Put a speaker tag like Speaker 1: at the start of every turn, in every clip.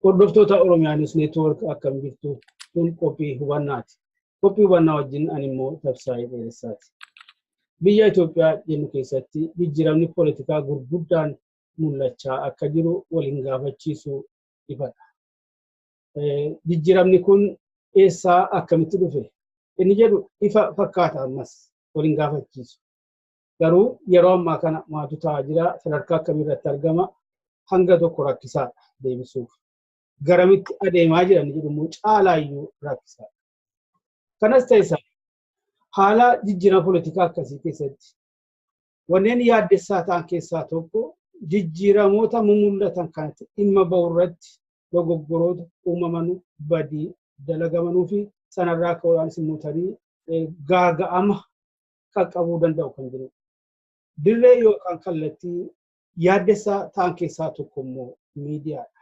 Speaker 1: Hordoftoota Oromiyaa News Network, akkam jirtu? Kun qophii hubannaati. Qophii hubannaa wajjin ani immoo Tabsaayee Dheeressaati. Biyya Itoophiyaa jennu keessatti jijjiiramni poolitikaa gurguddaan mul'achaa akka jiru wal hin gaafachiisu, ifadha. Jijjiiramni kun eessaa akkamitti dhufe inni jedhu ifa fakkaata, ammas wal hin gaafachiisu. Garuu yeroo ammaa kana maaltu ta'aa jira, sadarkaa akkamiirratti argama, hanga tokko rakkisaadha deebisuuf. Garamitti adeemaa jira inni jedhu immoo caalaayyuu rakkisaadha. Kanas ta'e sana, haala jijjiirama poolitikaa akkasii keessatti wanneen yaaddessaa ta'an keessaa tokko jijjiiramoota mumul'atan kanatti dhimma ba'u irratti dogoggoroota uumamanu, badii dalagamanuu fi sanarraa ka'uudhaanis immoo tarii gaaga'ama qaqqabuu danda'u kan jirudha. Dirree yookaan kallattii yaaddessaa ta'an keessaa tokko immoo miidiyaadha.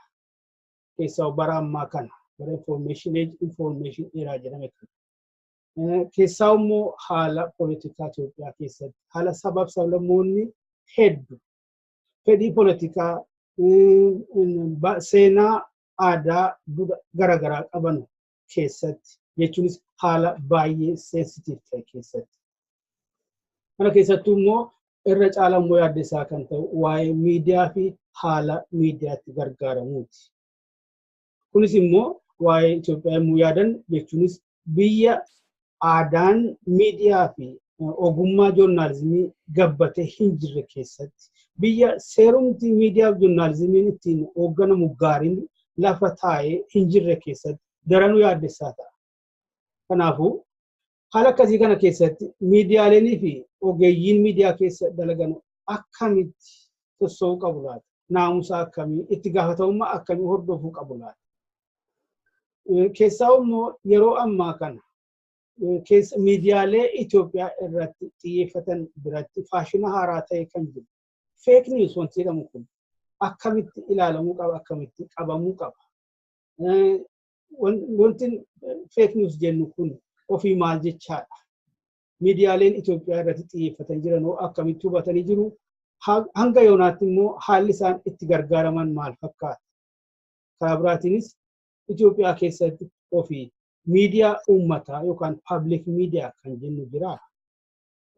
Speaker 1: Keessaa bara ammaa kana, bara information age, information era jedhame kana. Keessaa immoo haala poolitikaa Itoophiyaa keessatti, haala sabaaf sablammoonni hedduu fedhii poolitikaa, seenaa, aadaa garaagaraa qaban keessatti, jechuunis haala baay'ee sensitive ta'e keessatti. Kana keessattuu immoo irra caala immoo yaaddessaa kan ta'u waa'ee miidiyaa fi haala miidiyaatti gargaaramuuti. Kunis immoo waa'ee Itoophiyaa yommuu yaadan, jechuunis biyya aadaan miidiyaa fi ogummaa joornaalizimii gabbatee hin jirre keessatti, biyya seerumti miidiyaa fi joornaalizimiin ittiin hoogganamu gaariin lafa taa'ee hin jirre keessatti daranuu yaaddessaa ta'a. Kanaafuu haala akkasii kana keessatti miidiyaaleenii fi ogeeyyiin miidiyaa keessa dalagan akkamitti sossoo'uu qabu laata? Naamusa akkamii, itti gaafatamummaa akkamii hordofuu qabu laata? Keessaa immoo yeroo ammaa kana keessa miidiyaalee Itoophiyaa irratti xiyyeeffatan biratti faashina haaraa ta'e kan jiru fake news wanti jedhamu kun akkamitti ilaalamuu qaba, akkamitti qabamuu qaba? Wanti fake news jennu kun ofii maal jechaadha? Miidiyaaleen Itoophiyaa irratti xiyyeeffatan jiran hoo akkamitti hubatanii jiru? Hanga yoonaatti immoo haalli isaan itti gargaaraman maal fakkaata? Karaa biraatiinis Itoophiyaa keessatti ofii miidiyaa uummataa yookaan public media kan jennu jira.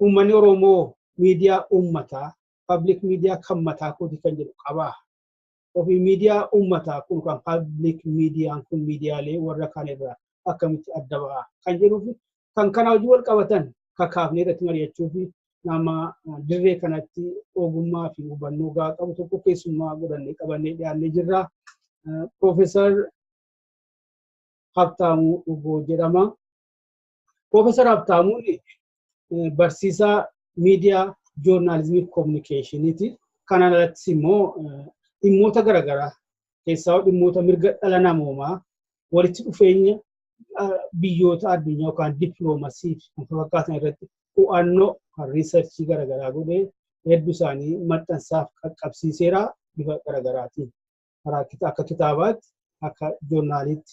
Speaker 1: Uummanni Oromoo miidiyaa uummataa, public media kan mataa kooti kan jedhu qabaa? Ofii miidiyaa uummataa kun kan public miidiyaan kun miidiyaalee warra kaan irraa akkamitti adda ba'a kan jedhuu fi kan kana hojii wal qabatan kakaafnee irratti mari'achuu fi nama dirree kanatti ogummaa fi hubannoo gahaa qabu tokko keessummaa godhannee qabannee dhiyaannee jirra. Piroofeesar Habtaamuu Dhugoo jedhama. Piroofeesar Habtaamuun barsiisaa miidiyaa, joornaalizimii fi koominikeeshiniiti. Kanaan alattis immoo dhimmoota garaagaraa, keessaa dhimmoota mirga dhala namoomaa, walitti dhufeenya biyyoota addunyaa yookaan dippiloomasii fi kan fakkaatan irratti qo'annoo kan research garaagaraa godhee hedduu isaanii maxxansaaf qaqqabsiiseera bifa garaagaraatiin, karaa akka kitaabaatti, akka joornaaliitti.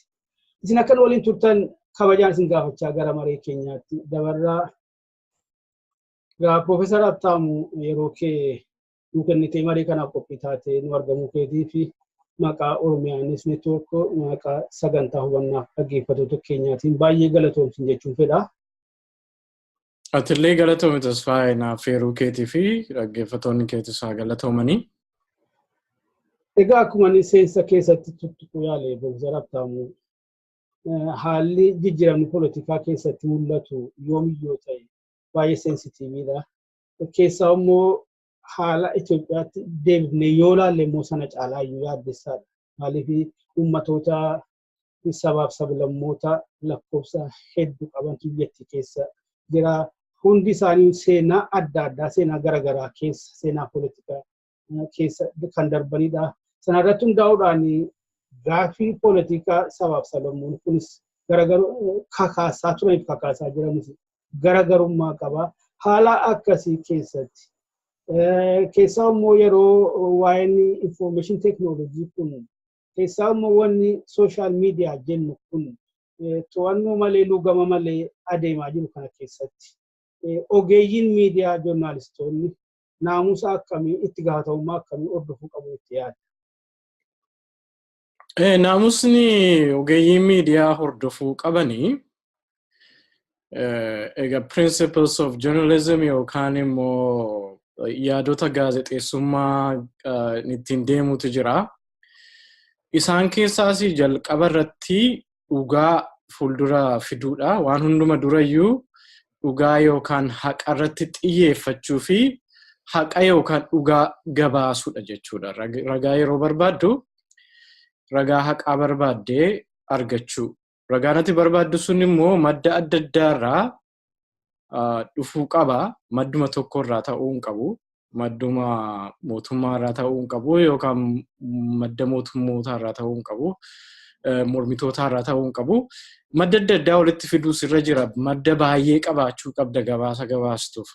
Speaker 1: Isin akkan waliin turtan kabajaan isin gaafachaa gara maree keenyaatti dabarraa. Egaa Piroofeesar Habtaamuu, yeroo kee nu kennitee marii kanaaf qophii taatee nu argamuu keetii fi maqaa Oromiyaa News Network, maqaa sagantaa hubannaaf dhaggeeffattoota keenyaatiin baay'ee galatoomsin jechuun fedha.
Speaker 2: Atillee galatoomi Tasfaayee, naaf feeruu keetii fi dhaggeeffattoonni keetis haa galatoomanii.
Speaker 1: Egaa akkuma inni seensa keessatti tuttuquu yaale, Piroofeesar Habtaamuu, haalli jijjiiramni poolitikaa keessatti mul'atu yoomiyyuu ta'e baay'ee sensitiiviidha. Keessaa immoo haala Itoophiyaatti deebifnee yoo laalle immoo sana caalaa iyyuu yaaddessaadha. Maaliif, uummatoota sabaaf sablammoota lakkoofsa hedduu qabantu biyyattii keessa jira. Hundi isaanii seenaa adda addaa, seenaa garaagaraa keessa, seenaa poolitikaa keessa kan darbanidha. Sana irratti hundaa'uudhaan Gaaffii poolitikaa sabaaf sablammoonni kunis kakaasaa turaniif kakaasaa jiranis garaagarummaa qaba. Haala akkasii keessatti keessaa immoo yeroo waa'een information technology kun, keessaa immoo wanni social media jennu kun to'annoo malee, lugama malee adeemaa jiru kana keessatti, ogeeyyiin miidiyaa, joornaalistoonni naamusa akkamii, itti gaafatamummaa akkamii hordofuu qabu itti yaada?
Speaker 2: Naamusni ogeeyyiin miidiyaa hordofuu qabanii egaa principles of journalism yookaan immoo yaadota gaazexeessummaa ittiin deemutu jira. Isaan keessaas jalqaba irratti dhugaa fuuldura fiduudha. Waan hunduma durayyuu dhugaa yookaan haqa irratti xiyyeeffachuu fi haqa yookaan dhugaa gabaasuudha jechuudha. Ragaa yeroo barbaaddu ragaa haqaa barbaaddee argachuu. Ragaan ati barbaaddu sun immoo madda adda addaarraa dhufuu qaba. Madduma tokkorraa ta'uu hin qabu. Madduma mootummaarraa ta'uu hin qabu yookaan madda mootummootaarraa ta'uu hin qabu. Mormitootaarraa ta'uu hin qabu. Madda adda addaa walitti fiduus irra jira. Madda baay'ee qabaachuu qabda gabaasa gabaastuuf.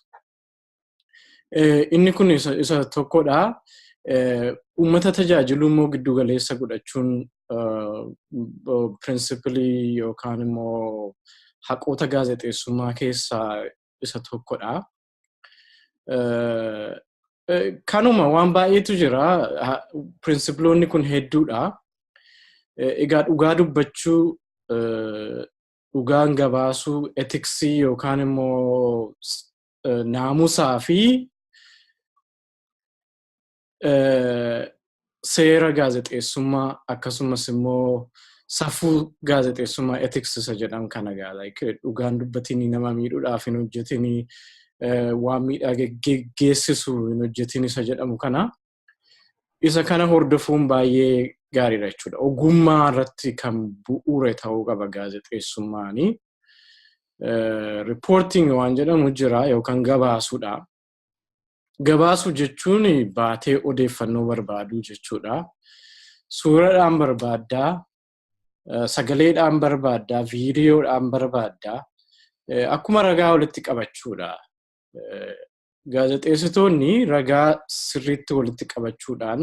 Speaker 2: Inni kun isa tokkodha. Uummata tajaajiluu immoo giddu galeessa godhachuun principle yookaan immoo haqoota gaazexeessummaa keessaa isa tokkodha. Kanuma waan baay'eetu jira. Principleoonni kun hedduudha. Egaa dhugaa dubbachuu, dhugaan gabaasuu, ethics yookaan immoo naamusaa fi seera gaazexeessummaa, akkasumas immoo safuu gaazexeessummaa, ethics isa jedhan kana gaa, dhugaan dubbatinii, nama miidhuudhaaf hin hojjetinii, waan miidhaa geessisu hin hojjetin isa jedhamu kana, isa kana hordofuun baay'ee gaariidha jechuudha. Ogummaa irratti kan bu'uure ta'uu qaba gaazexeessummaanii. Reporting waan jedhamu jira yookaan gabaasuudha. Gabaasuu jechuun baatee odeeffannoo barbaaduu jechuudha. Suuraadhaan barbaaddaa, sagaleedhaan barbaaddaa, viidiyoodhaan barbaaddaa. Akkuma ragaa walitti qabachuudha. Gaazexeessitoonni ragaa sirriitti walitti qabachuudhaan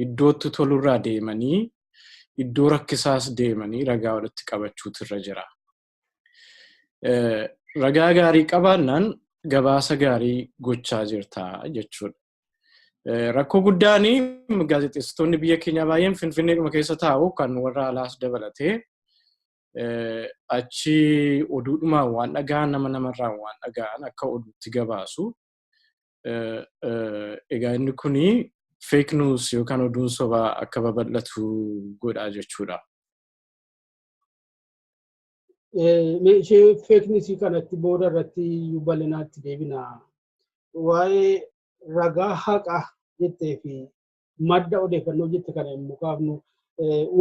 Speaker 2: iddootti tolurraa deemanii, iddoo rakkisaas deemanii ragaa walitti qabachuutu irra jira. Ragaa gaarii qabaannaan gabaasa gaarii gochaa jirta jechuudha. Rakkoo guddaan gaazexeessitoonni biyya keenyaa baay'een Finfinneedhuma keessa taa'u, kan warra alaas dabalatee, achi oduudhumaan waan dhaga'an, nama namarraa waan dhaga'an akka oduutti gabaasu. Egaa inni kuni fake news yookaan oduun sobaa akka babal'atu godha jechuudha.
Speaker 1: Ishee fake news kanatti booda irratti bal'inaatti deebina. Waa'ee ragaa haqaa jettee fi madda odeeffannoo jette kana yommuu kaafnu,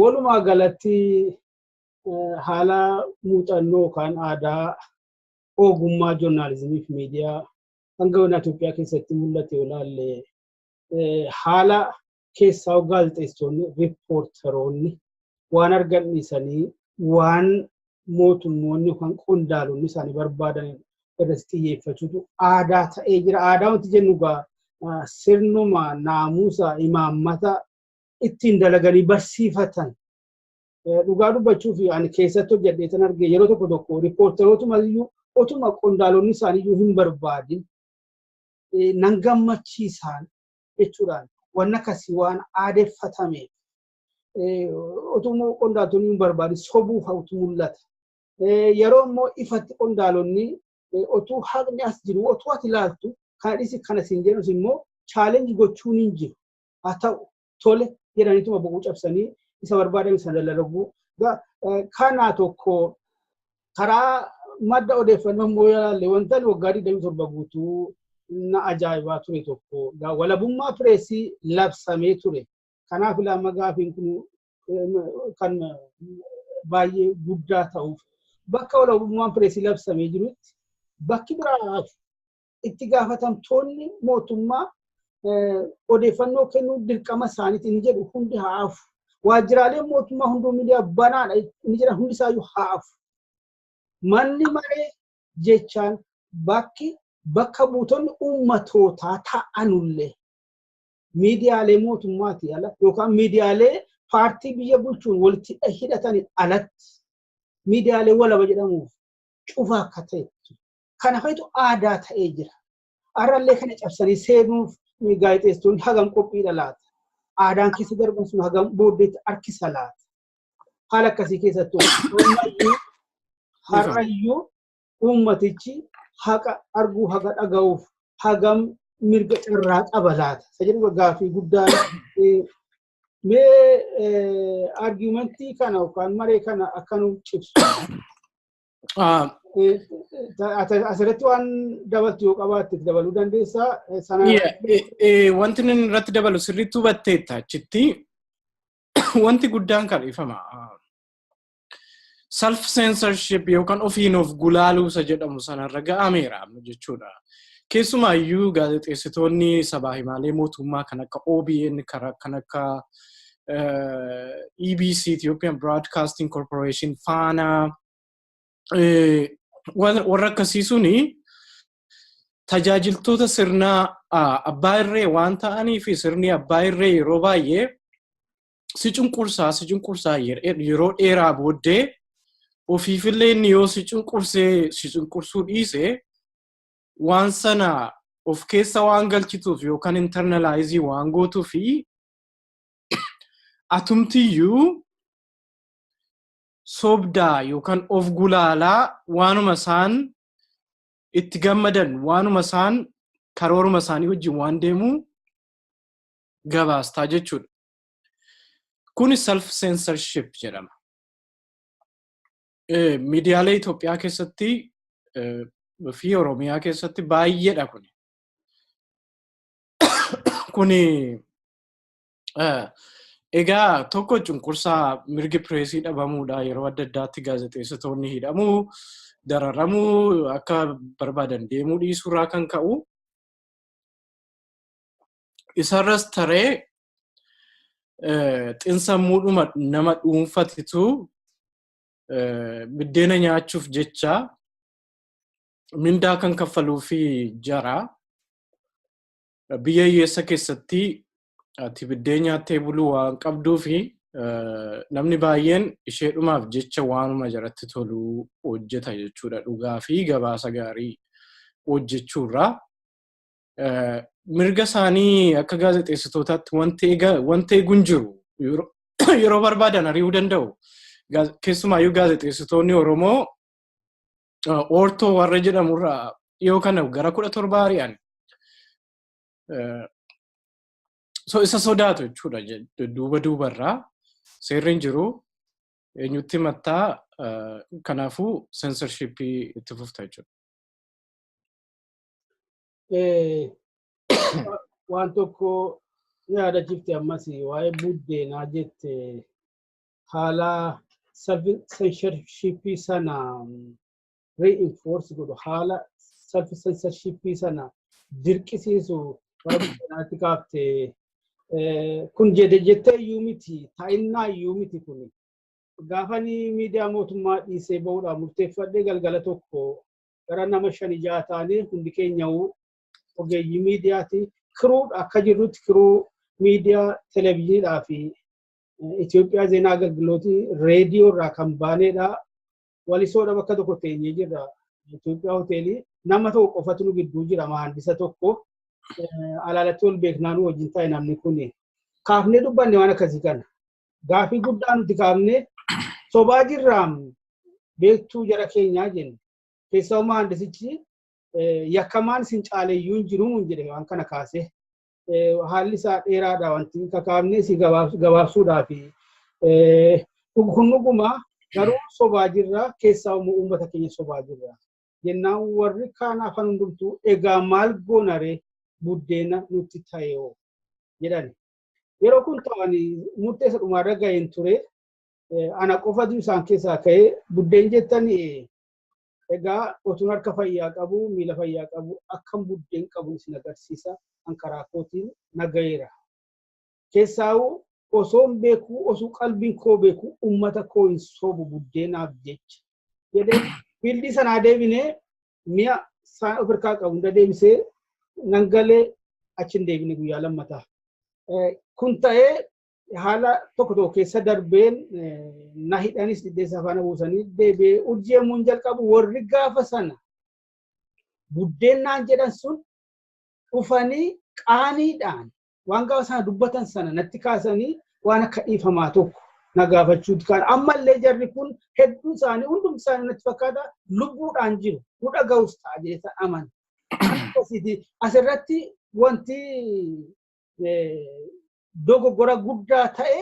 Speaker 1: walumaa galatti haala muuxannoo yookaan aadaa ogummaa joornaalizimii fi miidiyaa hanga yoonaa Itoophiyaa keessatti mul'ate yoo ilaalle, haala keessaa gaazexeessitoonni, riippoortaroonni waan argan dhiisanii waan mootummoonni yookaan qondaalonni isaanii barbaadan irratti xiyyeeffachuutu aadaa ta'ee jira. Aadaa wanti jennu egaa sirnuma naamusa imaammata ittiin dalaganii barsiifatan. Dhugaa dubbachuuf, ani keessatti hojjedhee tan arge, yeroo tokko tokko riippoortarootuma iyyuu otuma qondaalonni isaanii iyyuu hin barbaadin nan gammachiisaan jechuudhaan wanna akkasii waan aadeffatame, otuma qondaaltonni hin barbaadin sobuuf hawtu mul'ata. Yeroo immoo ifatti qondaalonni otuu haqni as jiru, otuu ati ilaaltu, kana dhisi, kana siin jedhus immoo challenge gochuun hin jiru. Haa ta'u, tole jedhaniituma boquu cabsanii isa barbaadan sana dalaguu. Kana tokko. Karaa madda odeeffannoo immoo ilaalle, wanta waggaa 27 guutuu na ajaa'ibaa ture tokko walabummaa pireesii labsamee ture. Kanaaf ilaa gaafiin kun kan baay'ee guddaa ta'uuf, bakka walabummaan pireesii labsamee jirutti bakki biraa itti gaafatamtoonni mootummaa odeeffannoo kennuu dirqama isaaniitiin jedhu hundi haa hafu. Waajjiraaleen mootummaa hunduu miidiyaa banaadha inni jedhan hundi isaayyuu haa hafu. Manni maree jechaan bakki bakka buutonni uummatootaa ta'anullee miidiyaalee mootummaatii ala yookaan miidiyaalee paartii biyya bulchuun walitti hidhatanii alatti miidiyaalee walaba jedhamuuf cufa akka ta'e kana fa'itu aadaa ta'ee jira. Har'allee kana cabsanii seenuuf gaazexeessitoonni hagam qophiidha laata? Aadaan keessa darban sun hagam booddeetti harkisa laata? Haala akkasii keessattuu har'ayyuu uummatichi haqa arguu, haqa dhaga'uuf hagam mirga carraa qaba laata? Isa jedhu gaaffii guddaa. Mee argumentii kana yookaan maree kana akka nu cibsu. Asirratti waan dabaltu yoo qabaatte dabaluu dandeessaa.
Speaker 2: Wanti inni irratti dabalu sirriitti hubatteetta achitti. Wanti guddaan kan ifama. Self censorship yookaan ofiin of gulaaluu isa jedhamu sanarra ga'ameera jechuudha. Keessumaayyuu gaazexeessitoonni sabaa himaalee mootummaa kan akka OBN, kan akka EBC, Ethiopian Broadcasting Corporation, Faana, warra akkasii suni tajaajiltoota sirnaa abbaa irree waan ta'anii fi sirni abbaa irree yeroo baay'ee si cunqursaa, si cunqursaa, yeroo dheeraa booddee ofiifillee inni yoo si cunqursee si cunqursuu dhiise waan sana of keessa waan galchituuf yookaan internalize waan gootuu fi atumtiyyuu sobdaa yookaan of gulaalaa waanuma isaan itti gammadan, waanuma isaan karooruma isaanii wajjin waan deemu gabaastaa jechuudha. Kuni self censorship jedhama. Miidiyaalee Itoophiyaa keessatti fi Oromiyaa keessatti baay'eedha kuni. Kuni egaa tokko cunqursaa mirgi pireesii dhabamuudha. Yeroo adda addaatti gaazexeessitoonni hidhamuu, dararamuu, akka barbaadan deemuu dhiisuurraa kan ka'u. Isarras taree xinsammuudhuma nama dhuunfatitu biddeena nyaachuuf jecha mindaa kan kaffaluu fi jara. Biyya hiyyeessa keessatti ati biddeen nyaattee buluu waan qabduu fi namni baay'een isheedhumaaf jecha waanuma jaratti toluu hojjeta jechuudha, dhugaa fi gabaasa gaarii hojjechuurraa. Mirga isaanii akka gaazexeessitootaatti wanti eegu hin jiru. Yeroo barbaadan ari'uu danda'u. Keessumaayyuu gaazexeessitoonni Oromoo Oortoo warra jedhamurraa dhiyoo kana gara 17 ari'an. So isa sodaatu jechuudha duuba duubarraa seerri hin jiru, eenyutti mattaa? Kanaafuu censorshipii itti fufta jechuudha.
Speaker 1: Waan tokko yaadachiifte ammas, waa'ee buddeenaa jette. Haala self censorshipii sana reinforce godhu, haala self censorshipii sana dirqisiisu waa'ee buddeenaatti kaafte. Kun jedhe jettee iyyuu miti, ta'innaa iyyuu miti. Kun gaafani miidiyaa mootummaa dhiisee bahuudhaan murteeffadhee galgala tokko gara nama shani ja'a ta'anii, hundi keenya'uu ogeeyyii miidiyaati, kiruudha akka jirrutti, kiruu miidiyaa televezyiiniidhaa fi Itoophiyaa Zeenaa Agalgilootii reediyoo irraa kan baanedha. Walisoodha bakka tokko teenyee jirra. Itoophiyaa hoteelii nama tokko qofatu nu gidduu jira, mahandisa tokko. Alaalatti ol beeknaa nu wajjin taa'e namni kuni. Kaafnee dubbanne waan akkasii kana. Gaafii guddaa nuti kaafne, sobaa jirraam beektuu jara keenyaa jenne. Keessaa mahandisichi yakkamaan isin caaleeyyuu hin jiru nuun jedhe waan kana kaasee. Haalli isaa dheeraadha, wanti kakaafne si gabaabsuudhaaf. Kun dhuguma garuu sobaa jirra, keessaa immoo uummata keenya sobaa jirra. Jennaan warri kaan afaan hundumtuu, egaa maal goonaree, buddeena nutti ta'eoo jedhani. Yeroo kun ta'an murteessa dhumaarra gaheen ture. Ana qofatu isaan keessaa ka'ee, buddeen jettanii, egaa otuun harka fayyaa qabu, miila fayyaa qabu, akkam buddeen qabu isin agarsiisa, an karaa kootiin nagayeera. Keessaa'uu Osoon beekuu, osoo qalbiin koo beekuu, uummata koo hin sobu buddeenaaf jecha jedhee field sanaa deebinee mi'a isaan of harkaa qabu hunda deebisee nan galee, achi hin deebine guyyaa lammataa. Kun ta'ee haala tokko tokko keessa darbeen na hidhanis, dhidheessa faana buusanii deebi'ee Urjii yommuu hin jalqabu, warri gaafa sana buddeen naan jedhan sun dhufanii qaaniidhaan waan gaafa sana dubbatan sana natti kaasanii waan akka dhiifamaa tokko na gaafachuuti. Kan ammallee jarri kun hedduun isaanii, hundumti isaanii natti fakkaata, lubbuudhaan jiru, nu dhaga'us ta'a jedhee amana. Asirratti wanti dogoggora guddaa ta'e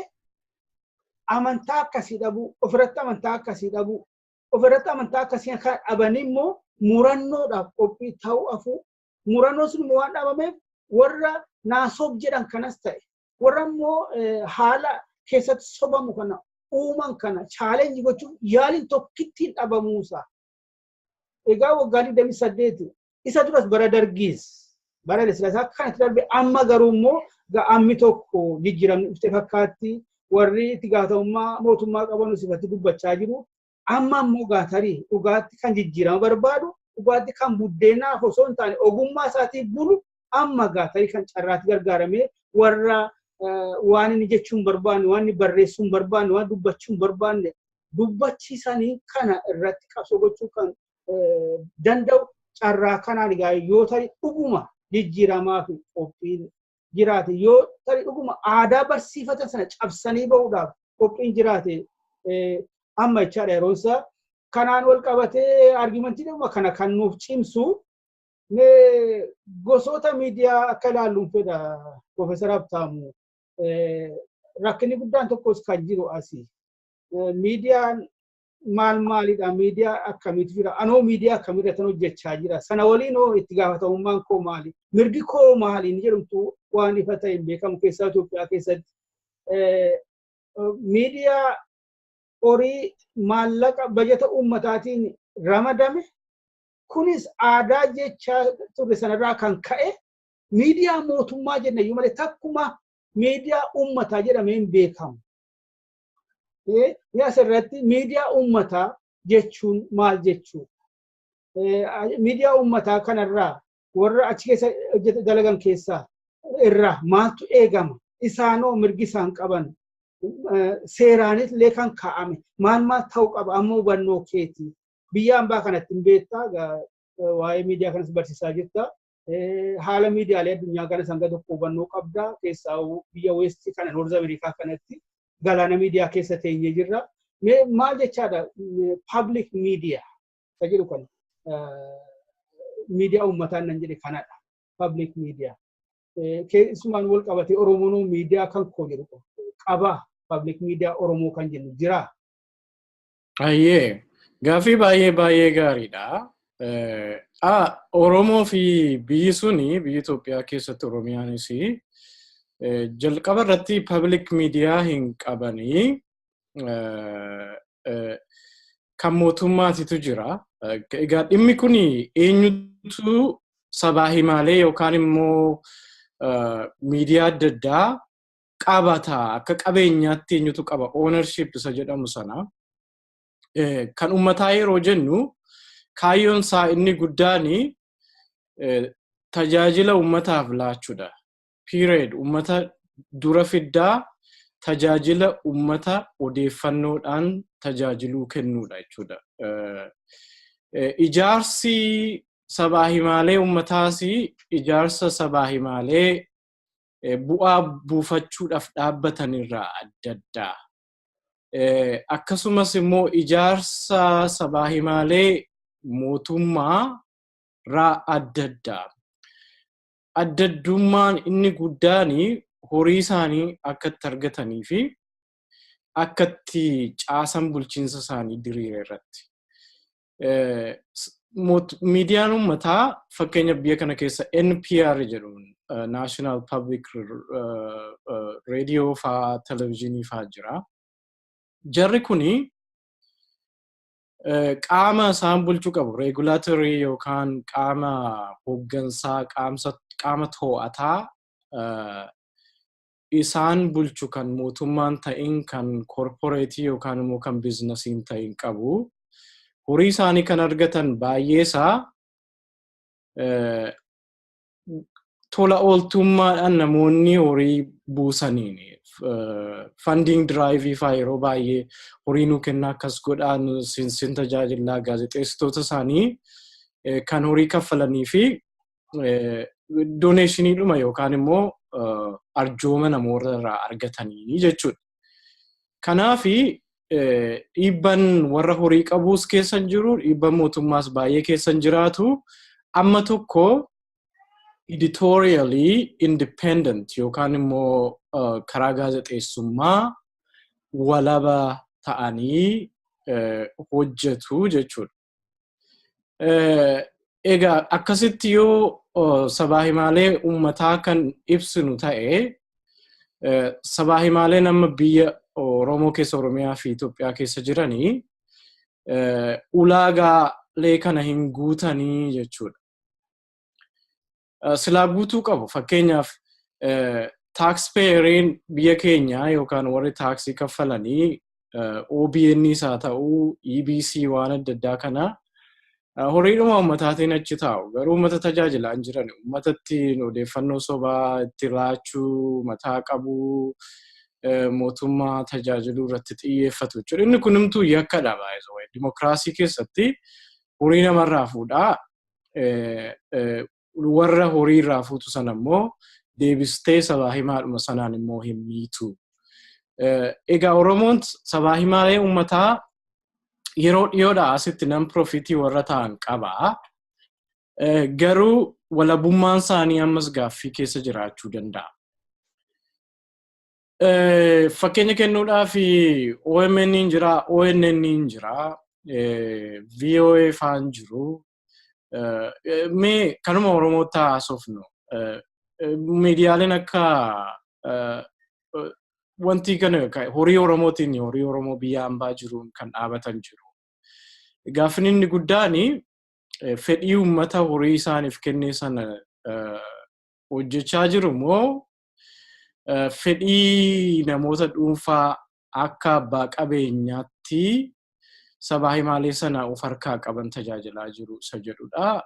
Speaker 1: amantaa akkasii dhabuu, ofirratti amantaa akkasii dhabuu, ofirratti amantaa akkasii kan dhabanii immoo murannoodhaaf qophii ta'uu afuu. Murannoon sun immoo waan dhabameef warra naasoof jedhan kanas ta'e, warra immoo haala keessatti sobamu kana uuman kana challenge gochuuf yaaliin tokkittiin dhabamuusaa. Egaa waggaa 28 isa duras, bara Dargiis, bara Silaasaa kanatti darbe. Amma garuu immoo ammi tokko jijjiiramni dhufte fakkaatti, warri itti gaafatamummaa mootummaa qaban ifatti dubbachaa jiru. Amma immoo gaatarii dhugaatti kan jijjiirama barbaadu, dhugaatti kan buddeenaaf osoo hin taane ogummaa isaatiif bulu, amma gaatarii kan carraatti gargaaramee warra waan inni jechuu hin barbaanne, waan inni barreessuu hin barbaanne, waan dubbachuu hin barbaanne dubbachiisanii kana irratti qabsoo gochuu kan danda'u carraa kanaan egaa yoo tarii dhuguma jijjiiramaa fi qophiin jiraate, yoo tarii dhuguma aadaa barsiifatan sana cabsanii bahuudhaaf qophiin jiraate, amma jechaadha yeroon isaa. Kanaan wal qabatee argumentii dhuma kana kan nuuf cimsu gosoota miidiyaa akka ilaalluun fedha, Profeesar Habtaamu. Rakkinni guddaan tokkos kan jiru asii. Miidiyaan maal maalidha? Miidiyaa akkamiitu jira? Anoo miidiyaa akkamiirratti hojjechaa jira? Sana waliin hoo itti gaafatamummaan koo maali? Mirgi koo maali? Inni jedhamtu waan ifa ta'e hin beekamu keessaa Itoophiyaa keessatti. Miidiyaa horii maallaqa bajata uummataatiin ramadame kunis aadaa jechaa turre sanarraa kan ka'e miidiyaa mootummaa jenna iyyuu malee takkuma miidiyaa uummataa jedhamee hin beekamu. Asirratti miidiyaa uummataa jechuun maal jechuudha? Miidiyaa uummataa kanarraa warra achi keessa dalagan keessaa irraa maaltu eegama? Isaanoo mirgi isaan qaban seeraanis illee kan kaa'ame maal maal ta'uu qaba amma hubannoo keetii? Biyya ambaa kanatti hin beektaa, waa'ee miidiyaa kanas barsiisaa jirta. Haala miidiyaalee addunyaa kanas hanga tokko hubannoo qabda. Keessaa biyya West kana, North America kanatti galaana miidiyaa keessa teenyee jirra. Maal jechaadha public media ka jedhu kan miidiyaa uummataa nan jedhe kanadha. Public media. Keessumaan wal qabatee Oromoon miidiyaa kan koo jedhu qaba. Public media Oromoo kan jennu jira.
Speaker 2: Ayyee, gaaffii baay'ee baay'ee gaariidha. Oromoo fi biyyi suni, biyyi Itoophiyaa keessatti Oromiyaanis jalqaba irratti public media hin qabanii, kan mootummaatitu jira. Egaa dhimmi kun eenyutu sabaa himaalee yookaan immoo miidiyaa adda addaa qabata, akka qabeenyaatti eenyutu qaba, ownership isa jedhamu sana. Kan uummataa yeroo jennu kaayyoon isaa inni guddaan tajaajila uummataaf laachuudha. Period. Uummata dura fiddaa, tajaajila uummata odeeffannoodhaan tajaajiluu kennuudha jechuudha. Ijaarsi sabaa himaalee uummataas ijaarsa sabaa himaalee bu'aa buufachuudhaaf dhaabbatan irraa adda addaa. Akkasumas immoo ijaarsa sabaa himaalee mootummaa irraa adda addaa. Adda addummaan inni guddaan horii isaanii akka itti argatanii fi akka itti caasan bulchiinsa isaanii diriire irratti. Miidiyaan uummataa fakkeenya biyya kana keessa NPR jedhuun, National Public Radio faa, televezyiinii faa jira. Jarri kuni qaama isaan bulchuu qabu, regulatory yookaan qaama hooggansaa, qaama to'ataa. isaan bulchu kan mootummaan ta'in, kan corporate yookaan immoo kan businessiin ta'in qabu. Horii isaanii kan argatan baay'eesaa tola ooltummaadhaan namoonni horii buusaniin, funding drive faa, yeroo baay'ee horii nuu kennaa, akkas godhaa, sin tajaajilaa, gaazexeessitoota isaanii kan horii kaffalanii fi donationiidhuma yookaan immoo arjooma namoota irraa argatanii jechuudha. Kanaafi dhiibban warra horii qabuus keessa hin jiru, dhiibban mootummaas baay'ee keessa hin jiraatu. Amma tokko editorially independent yookaan immoo karaa gaazexeessummaa walaba ta'anii hojjetu jechuudha. Egaa akkasitti yoo sabaa himaalee uummataa kan ibsinu ta'e, sabaa himaaleen amma biyya Oromoo keessa, Oromiyaa fi Itoophiyaa keessa jiranii ulaagaalee kana hin guutanii jechuudha. Silaa guutuu qabu. Fakkeenyaaf, taxpayeriin biyya keenyaa yookaan warri taaksii kaffalanii OBN haa ta'uu, EBC, waan adda addaa kana horiidhuma uummataatiin achi taa'u. Garuu uummata tajaajilaa hin jiran. Uummatatti odeeffannoo sobaa itti laachuu, mataa qabuu, mootummaa tajaajiluu irratti xiyyeeffatu jechuudha. Inni kunimtuu yakkadha baay'ee. Dimokiraasii keessatti horii namarraa fuudhaa, warra horii irraa fuutu sana immoo deebistee sabaa himaadhuma sanaan immoo hin miitu. Egaa Oromoon sabaa himaalee uummataa yeroo dhiyoodhaa asitti non profitii warra ta'an qaba. Garuu walabummaan isaanii ammas gaaffii keessa jiraachuu danda'a. Fakkeenya kennuudhaaf, OMN hin jira, ONN hin jira, VOA faan jiru. Mee kanuma Oromootti haasofnu. Miidiyaaleen akka wanti kana horii Oromootiin, horii Oromoo biyya hambaa jiruun kan dhaabatan jiru. Gaaffiin inni guddaan fedhii uummata horii isaaniif kennee sana hojjechaa jiru moo fedhii namoota dhuunfaa akka abbaa qabeenyaatti sabaa himaalee sana of harkaa qaban tajaajilaa jiru isa jedhudha.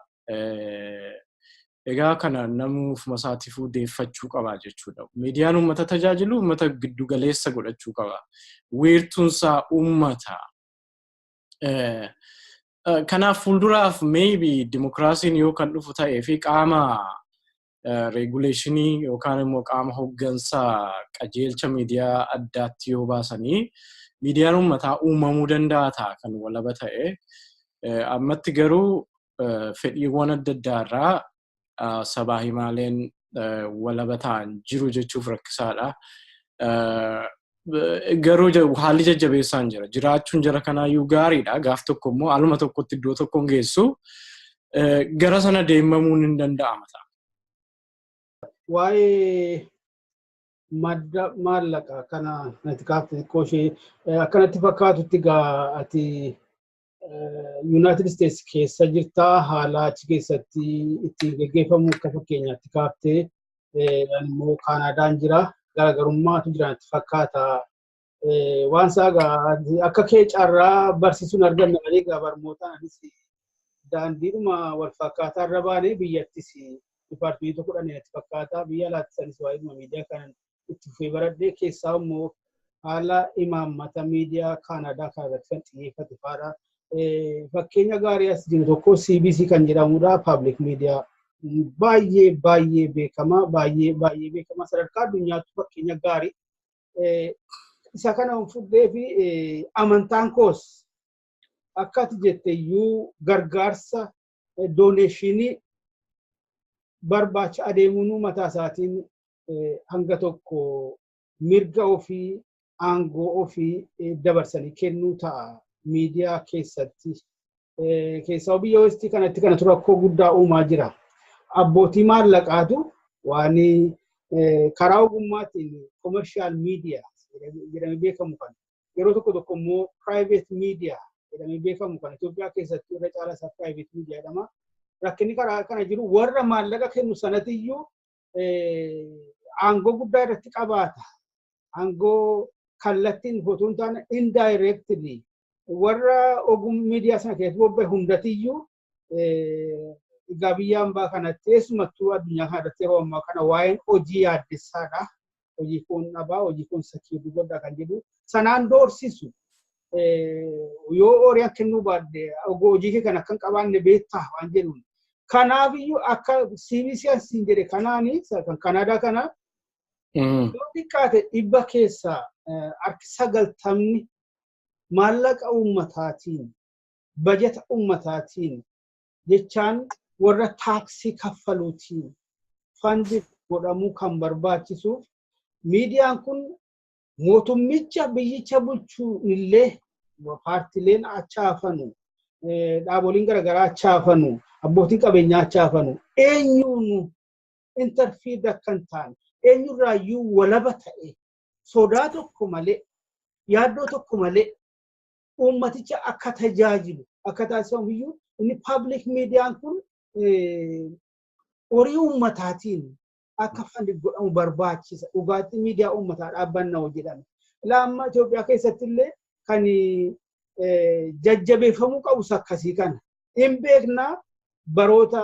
Speaker 2: Egaa kana namni ofuma isaatiifuu deeffachuu qaba jechuudha. Miidiyaan uummata tajaajilu uummata giddu galeessa godhachuu qaba. Wiirtuunsaa uummata. Kanaaf fuulduraaf maybe dimokiraasiin yoo kan dhufu ta'ee fi qaama regulationii yookaan immoo qaama hooggansaa qajeelcha miidiyaa addaatti yoo baasanii, miidiyaan uummataa uumamuu danda'a ta'a kan walaba ta'e. Ammatti garuu fedhiiwwan adda addaa irraa sabaa himaaleen walaba ta'an jiru jechuuf rakkisaadha. Garuu haalli jajjabeessaan jira. Jiraachuun jara kanaayyuu gaariidha. Gaaf tokko immoo aluma tokkotti iddoo tokkoon geessu. Gara sana deemamuun hin danda'ama ta'a.
Speaker 1: Waa'ee madda maallaqaa kana natti kaafte xiqqoo ishee. Akkanatti fakkaatutti gaa ati United States keessa jirtaa, haala achi keessatti ittiin geggeeffamu akka fakkeenyaatti kaaftee, immoo Kaanaadaan jira, garaagarummaatu jira natti fakkaata. Waan isaa gaa akka kee carraa barsiisuun arganne malee, gaa barnootaan anis daandiidhuma wal fakkaataa irra baanee biyyattis departmentii tokko dhanne natti fakkaata. Biyya alaattis anis waa'ee miidiyaa kanan itti fufee baradhee, keessaa immoo haala imaammata miidiyaa Kaanaadaa kana irratti kan xiyyeeffate faadha. Fakkeenya gaarii as jiru tokko CBC kan jedhamudha. Public media baay'ee baay'ee beekamaa, baay'ee baay'ee beekamaa, sadarkaa addunyaatti fakkeenya gaarii. Isa kana fudhee fi amantaan koos akka ati jette iyyuu gargaarsa donationii barbaacha adeemuun mataa isaatiin hanga tokko mirga ofii, aangoo ofii dabarsanii kennuu ta'a miidiyaa keessatti. Keessaa biyya Westii kanatti kanatu rakkoo guddaa uumaa jira. Abbootii maallaqaatu waan karaa ogummaatiin commercial media jedhamee beekamu kana, yeroo tokko tokko immoo private media jedhamee beekamu kana, Itoophiyaa keessatti irra caalaa isaa private media jedhama. Rakkinni karaa kana jiru warra maallaqa kennu sanatiyyuu Aangoo guddaa irratti qabaata. Aangoo kallattiin otoo hin taane indirectly warra ogummaa miidiyaa sana keessatti bobba'e hundatiyyuu. Egaa biyya hambaa kanatti, keessumattuu addunyaa kana irratti, yeroo ammaa kana waa'een hojii yaaddessaadha. Hojii kun dhabaa, hojii kun secure godhaa kan jedhu sanaan doorsisu. Yoo horii kennuu baadde hojii kee kan akka hin qabaanne beektaa waan jedhuun. Kanaafiyyuu akka CBC asiin jedhe kanaani kan Kanaadaa kana yoo xiqqaate 90% maallaqa uummataatiin, bajeta uummataatiin, jechaan warra taaksii kaffaluutiin fund godhamuu kan barbaachisuuf, miidiyaan kun mootummicha biyyicha bulchuu illee, paartileen achi hafanu, dhaaboliin garaagaraa achi hafanu, abbootiin qabeenyaa achi hafanu, eenyuunu interfere akka hin taane, eenyurraayyuu walaba ta'e, sodaa tokko malee, yaaddoo tokko malee uummaticha akka tajaajilu akka taasifamu iyyuu, inni public miidiyaan kun horii uummataatiin akka fund godhamu barbaachisa. Dhugaatii miidiyaa uummataa dhaabbannaa jedhame. Ilaa amma Itoophiyaa keessatti illee kan jajjabeeffamuu qabus akkasii kana. Hin beeknaa, baroota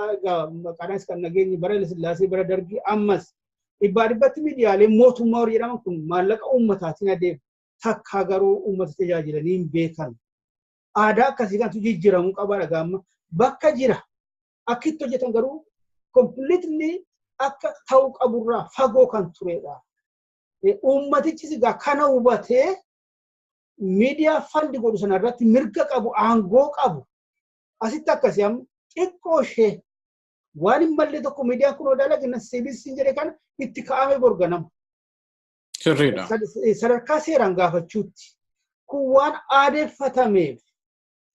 Speaker 1: maqaanis kan nageenyi bara Sillaasee, bara Dargii, ammas 100% miidiyaaleen mootummaa horii jedhaman kun maallaqa uummataatiin adeemu. Takkaa garuu uummata tajaajilanii hin beekan. Aadaa akkasii kanatu jijjiiramuu qaba dhagaamma. Bakka jira. Akka itti hojjetan garuu completely akka ta'uu qaburraa fagoo kan turedha. Uummatichis egaa kana hubatee miidiyaa fund godhu sana irratti mirga qabu, aangoo qabu. Asitti akkasii amma xiqqoo ishee waan hin malle tokko miidiyaan kun odaa lagina CBC jedhe kana itti ka'ame borganama.
Speaker 2: Sirriidha.
Speaker 1: Sadarkaa seeraan gaafachuutti. Kun waan aadeeffatameef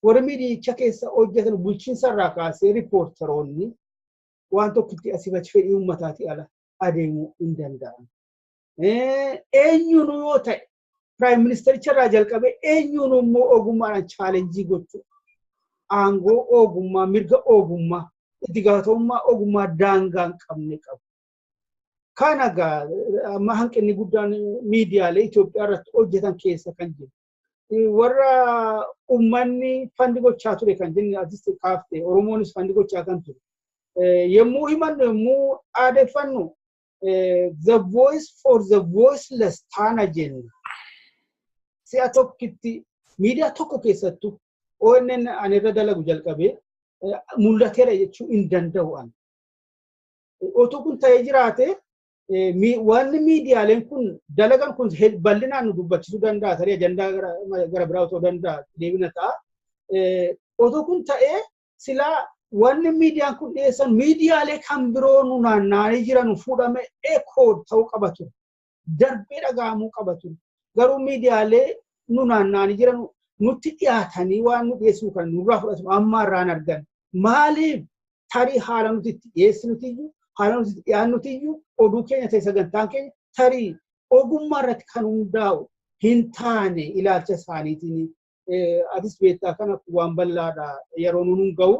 Speaker 1: warri miidiyicha keessa hojjetan, bulchiinsa irraa kaasee riippoortaroonni, waan tokkotti asii achi fedhii uummataatii ala adeemuu hin danda'an. Eenyuun yoo ta'e, prime ministericha irraa jalqabee eenyuun immoo ogummaadhaan challenge gochuu, aangoo ogummaa, mirga ogummaa, itti gaafatamummaa ogummaa daangaa hin qabne qabu. Kana egaa amma hanqinni guddaan miidiyaalee Itoophiyaa irratti hojjetan keessa kan jiru. Warra uummanni fund gochaa ture kan jenne atis kaafte, Oromoonis fund gochaa kan ture. Yommuu himannu, yommuu aadeeffannu, "the voice for the voiceless" taana jenna. Si'a tokkitti miidiyaa tokko keessattuu ONN ani irra dalagu jalqabee mul'ateera jechuu hin danda'u ani. Otoo kun ta'ee jiraate, wanni miidiyaaleen kun dalagan kun bal'inaan nu dubbachisuu danda'a, tarii ajandaa gara biraa otoo danda'a deebina ta'a. Otoo kun ta'ee silaa wanni miidiyaan kun dhiyeessan miidiyaalee kan biroo nu naanna'anii jiran fuudhame echo ta'uu qaba ture. Darbee dhaga'amuu qaba ture. Garuu miidiyaalee nu naanna'anii jiran nutti dhiyaatanii waan nu dhiyeessinu kan nurraa fudhatu amma irraan argan. Maaliif? Tarii haala nuti itti dhiyeessinutiyyuu, haala nuti itti dhiyaannutiyyuu, oduu keenya ta'e sagantaan keenya tarii ogummaa irratti kan hundaa'u hin taane ilaalcha isaaniitiin. Atis beektaa, kana waan bal'aadha, yeroo nuun ga'u.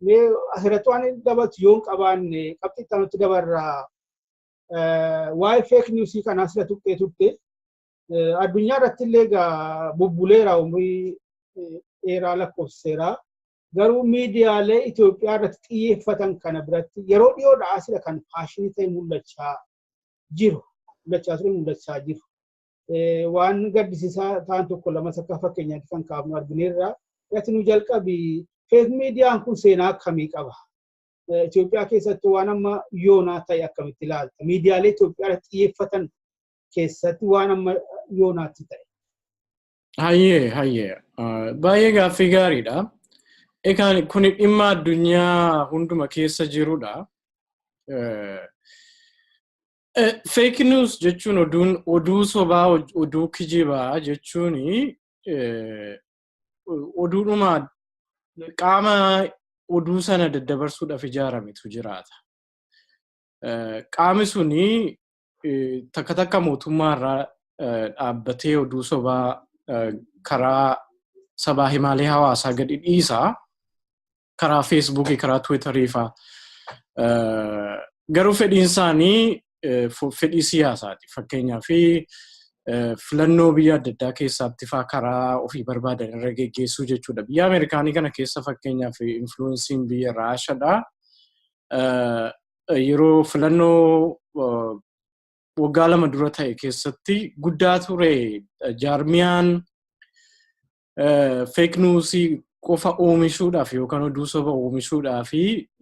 Speaker 1: Mee asirratti waan dabaltu yoo hin qabaanne qabxii itti aanutti dabarraa. Waa'ee fake newsii kanaa sila tuqxee turte. Addunyaa irratti illee egaa bubbuleera, umurii dheeraa lakkoofseera. Garuu miidiyaalee Itoophiyaa irratti xiyyeeffatan kana biratti yeroo dhiyoodha asira kan faashinii ta'e mul'achaa jiru. Mul'achaa ture, mul'achaa jiru. Waan gaddisiisaa ta'an tokko lamas akka fakkeenyaatti kan kaafnu argineerra. Irratti nu jalqabi, fake miidiyaan kun seenaa akkamii qaba? Itoophiyaa keessatti waan amma yoonaa ta'e akkamitti ilaalta? Miidiyaalee Itoophiyaa irratti xiyyeeffatan keessatti waan amma yoonaatti ta'e.
Speaker 2: Hayyee. Baay'ee gaaffii gaariidha. Egaa kun dhimma addunyaa hunduma keessa jirudha. Fake news jechuun oduun oduu sobaa, oduu kijibaa jechuun oduudhuma qaama oduu sana daddabarsuudhaaf ijaarametu jiraata. Qaamni suni takka takka mootummaa irraa dhaabbatee oduu sobaa karaa sabaa himaalee hawaasaa gadi dhiisa. Karaa Feesbuukii, karaa Tiwiitarii fa'aa. Garuu fedhiin isaanii fedhii siyaasaati. Fakkeenyaaf, filannoo biyya adda addaa keessatti faa karaa ofii barbaadan irra geggeessuu jechuudha. Biyya Ameerikaanii kana keessa, fakkeenyaaf, influenceiin biyya Raashaadha. Yeroo filannoo waggaa 2 dura ta'e keessatti guddaa ture. Jaarmiyaan fake newsii qofa oomishuudhaaf yookaan oduu soba oomishuudhaaf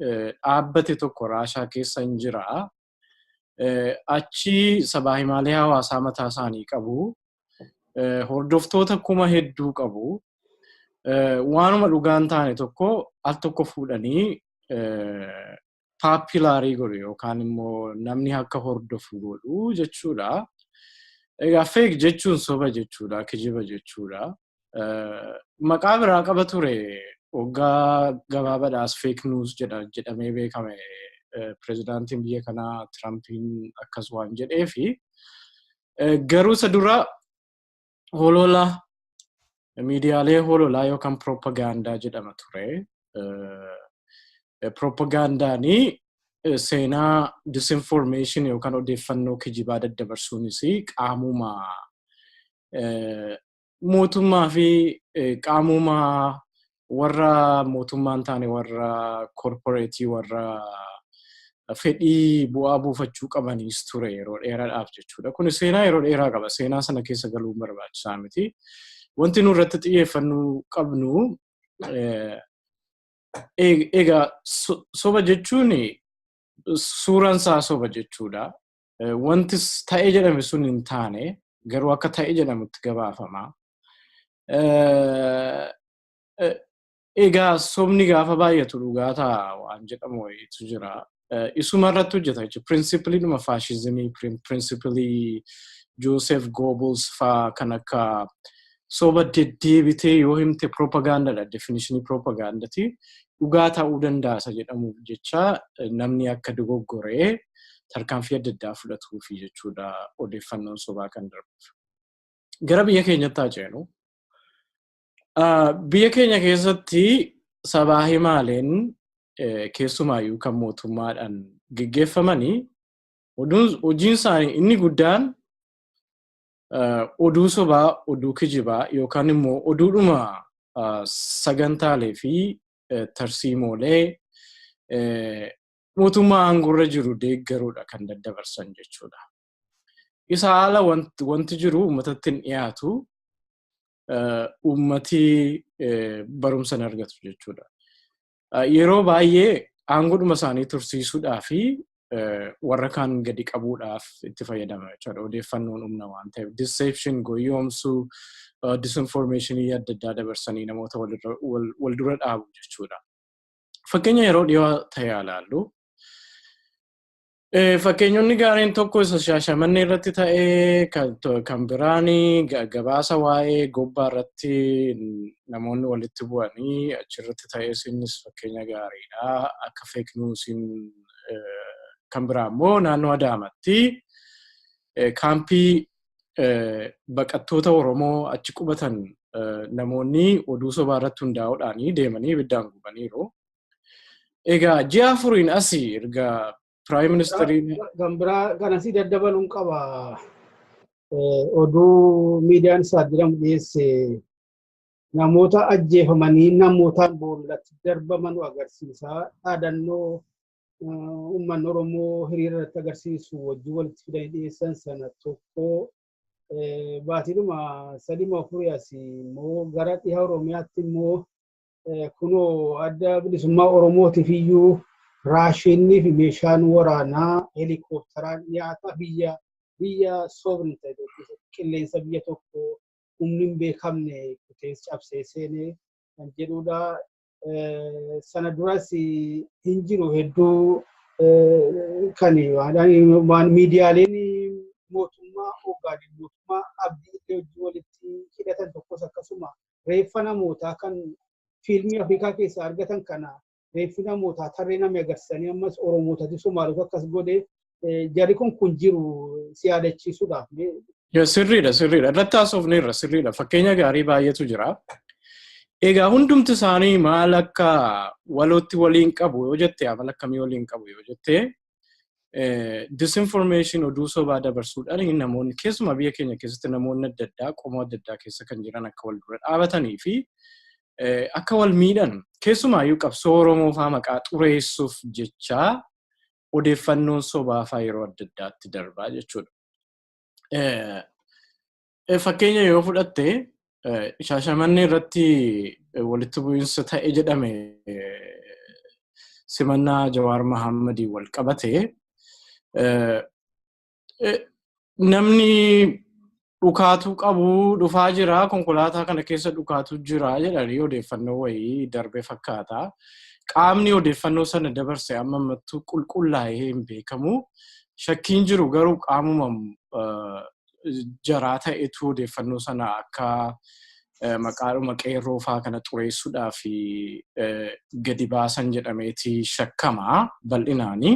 Speaker 2: dhaabbate tokko Raashaa keessa hin jira. Achi sabaa himaalee hawaasaa mataa isaanii qabu. Hordoftoota kuma hedduu qabu. Waanuma dhugaan taane tokko al tokko fuudhanii popularii godhu yookaan immoo namni akka hordofu godhu jechuudha. Egaa fake jechuun soba jechuudha, kijiba jechuudha. Maqaa biraa qaba ture, waggaa gabaabaadhaas fake news jedhamee beekame, pirezidaantiin biyya kanaa Tirampiin akkas waan jedheefi. Garuu isa dura holola, miidiyaalee hololaa yookaan propagaandaa jedhama ture. Propagaandaanii seenaa disinformation yookaan odeeffannoo kijibaa daddabarsuunis qaamuma mootummaa fi qaamuma warra mootummaa hin taane, warra corporateii, warra fedhii bu'aa buufachuu qabaniis ture yeroo dheeraadhaaf jechuudha. Kun seenaa yeroo dheeraa qaba. Seenaa sana keessa galuun barbaachisaa miti. Wanti nu irratti xiyyeeffannuu qabnu, egaa soba jechuun suuraan isaa soba jechuudha. Wanti ta'ee jedhame sun hin taane, garuu akka ta'e jedhamutti gabaafama. Egaa sobni gaafa baay'atu dhugaa ta'a waan jedhamu wayiitu jira. Isuma irratti hojjeta jechuudha. Principleiidhuma faashizimii, principleii Joseph Goebbels faa kan akka soba deddeebitee yoo himte propagaandaadha. Definitionii propagaandati. Dhugaa ta'uu danda'a isa jedhamuuf jecha namni akka dogoggoree tarkaanfii adda addaa fudhatuufi jechuudha odeeffannoon sobaa kan darbuuf. Gara biyya keenyatti haa ceenu. Biyya keenya keessatti sabaa himaaleen, keessumaayyuu kan mootummaadhaan geggeeffamanii, hojiin isaanii inni guddaan oduu sobaa, oduu kijibaa yookaan immoo oduudhuma sagantaalee fi tarsiimoolee mootummaa aangorra jiru deeggaruudha kan daddabarsan jechuudha. Isa haala wanti jiru uummatatti hin dhiyaatu, uummati barumsa hin argatu jechuudha. Yeroo baay'ee aangoodhuma isaanii tursiisuudhaa fi warra kaan gadi qabuudhaaf itti fayyadama jechuudha. Odeeffannoon humna waan ta'eef. Deception, goyoomsuu, disinformationii adda addaa dabarsanii namoota wal dura dhaabu jechuudha. Fakkeenya yeroo dhiyoo ta'e ilaallu. Fakkeenyonni gaariin tokko isa Shaashamannee irratti ta'ee, kan biraan gabaasa waa'ee Gobbaa irratti namoonni walitti bu'anii achirratti ta'es innis fakkeenya gaariidha. Akka fake newsiin kan biraa immoo naannoo Adaamatti kaampii baqattoota Oromoo achi qubatan namoonni oduu sobaa irratti hundaa'uudhaan deemanii ibiddaan gubaniiru. Egaa ji'a 4n asii erga Prime Ministeriin
Speaker 1: Kan biraa kanasii daddabaluun qaba. Oduu miidiyaan isaa jedhamu dhiyeesse, namoota ajjeefamanii namootaan boollatti darbaman agarsiisa. Dhaadannoo uummanni Oromoo hiriira irratti agarsiisu wajjin walitti fidanii dhiyeessan sana tokko. Baatiidhuma 3 afurii asii immoo gara dhiha Oromiyaatti immoo kunoo Adda Bilisummaa Oromootiif iyyuu raashinii fi meeshaan waraanaa heelikoopteraan dhiyaata. Biyya sovereign ta'e qilleensa biyya tokko humni hin beekamne kutees cabsee seenee kan jedhudha. Sana duras hin jiru hedduu kan waan miidiyaaleen mootummaa Ogaadeen mootummaa Abdii illee hojii walitti hidhatan tokkos akkasuma reeffa namootaa kan fiilmii Afrikaa keessaa argatan kana, reeffi namootaa tarree namni agarsiisanii ammas Oromootati Somaalota akkas godhe jarri kun jiru si yaadachiisuudhaaf.
Speaker 2: Sirriidha, sirriidha. Irratti haasofneerra, sirriidha. Fakkeenya gaarii baay'eetu jira. Egaa hundumti isaanii maal akka walootti waliin qabu yoo jette, amala akkamii waliin qabu yoo jette, Disinformation, oduu sobaa dabarsuudhaan namoonni, keessumaa biyya keenya keessatti namoonni adda addaa qomoo adda addaa keessa kan jiran, akka wal dura dhaabatanii fi akka wal miidhan, keessumaayyuu qabsoo Oromoo faa maqaa xureessuuf jecha odeeffannoon sobaa faa yeroo adda addaatti darbaa jechuudha. Fakkeenya yoo fudhatte, Shaashamannee irratti walitti bu'iinsa ta'e jedhame simannaa Jawaar Mahammadii wal qabate, namni dhukaatuu qabu dhufaa jira, konkolaataa kana keessa dhukaatu jira jedhanii odeeffannoo wayii darbe fakkaata. Qaamni odeeffannoo sana dabarse amma ammattuu qulqullaa'ee hin beekamu. Shakkiin jiru garuu qaamuma jaraa ta'etu odeeffannoo sana akka maqaadhuma qeerroo faa kana xureessuudhaaf gadi baasan jedhameeti shakkama bal'inaani.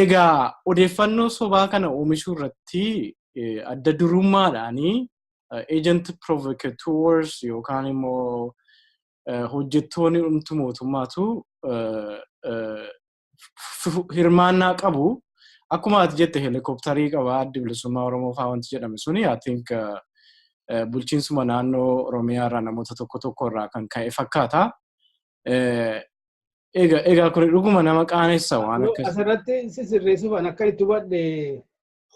Speaker 2: Egaa odeeffannoo sobaa kana oomishuu irratti adda durummaadhaanii agent provocateurs yookaan immoo hojjettoonni dhumtu mootummaatu hirmaannaa qabu. Akkuma ati jette, helikoptarii qaba Addi Bilisummaa Oromoo fa'aa wanti jedhame suni, I think, bulchiinsuma naannoo Oromiyaa irraa namoota tokko tokko irraa kan ka'e fakkaata. Egaa kun dhuguma nama qaanessa waan akkas.
Speaker 1: Asirratti si sirreessuuf, an akka itti hubadhe,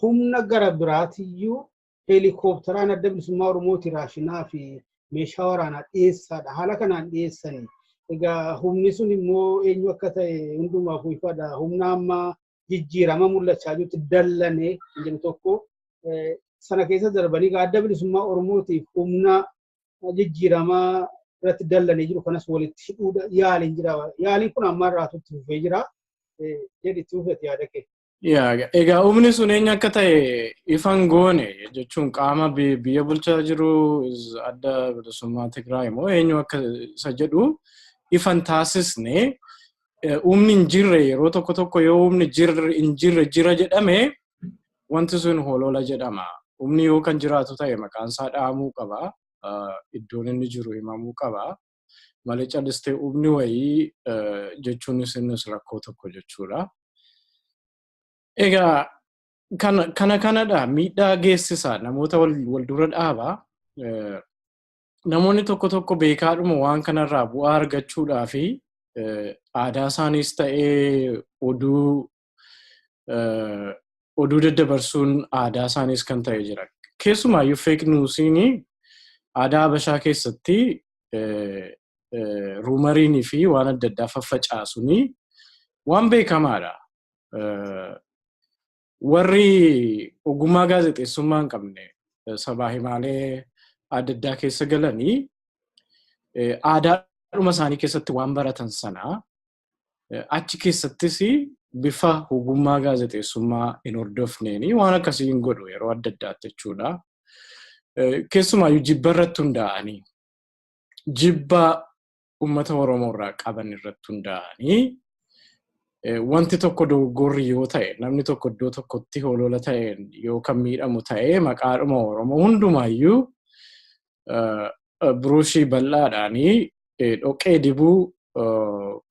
Speaker 1: humna gara biraatiyyuu heelikoopteraan Adda Bilisummaa Oromooti raashinaa fi meeshaa waraanaa dhiyeessaadha. Haala kanaan dhiyeessanii. Egaa humni sun immoo eenyu akka ta'e hundumaaf ifadha. Humna amma jijjiirama mul'achaa jirutti dallanee jedhu tokko sana keessa darbanii Adda Bilisummaa Oromootiif humna jijjiirama irratti dallanee jiru kanas walitti hidhuudha yaaliin jira. Yaaliin kun amma irraatutti fufee jira. Jedhi, itti fufeeti yaada kee.
Speaker 2: Egaa humni sun eenyu akka ta'e ifan goone jechuun, qaama biyya bulchaa jiru Adda Bilisummaa Tigraay immoo eenyu akka isa jedhu ifan taasisne. Humni hin jirre yeroo tokko tokko, yoo humni hin jirre jira jedhame, wanti sun holola jedhama. Humni yoo kan jiraatu ta'e maqaan isaa dhahamuu qaba. Iddoon inni jiru himamuu qaba. Malee callistee humni wayii jechuunis innis rakkoo tokko jechuudha. Egaa kana kanadha, miidhaa geessisa, namoota wal dura dhaaba. Namoonni tokko tokko beekaadhuma waan kanarraa bu'aa argachuudhaa fi aadaa isaaniis ta'ee oduu daddabarsuun aadaa isaaniis kan ta'e jira. Keessumaayyuu fake newsiin aadaa Habashaa keessatti rumoriinii fi waan adda addaa faffacaasuun waan beekamaadha. Warri ogummaa gaazexeessummaa hin qabne sabaa himaalee adda addaa keessa galanii aadaadhuma isaanii keessatti waan baratan sana achi keessattis bifa ogummaa gaazexeessummaa hin hordofneeni waan akkasii hin godhu yeroo adda addaatti jechuudha. Keessumaayyuu jibba irratti hundaa'anii, jibba uummata Oromoo irraa qaban irratti hundaa'anii, wanti tokko dogoggorri yoo ta'e, namni tokko iddoo tokkotti holola ta'een yoo kan miidhamu ta'e, maqaadhuma Oromoo hundumaayyuu buruushii bal'aadhaanii dhoqee dibuu,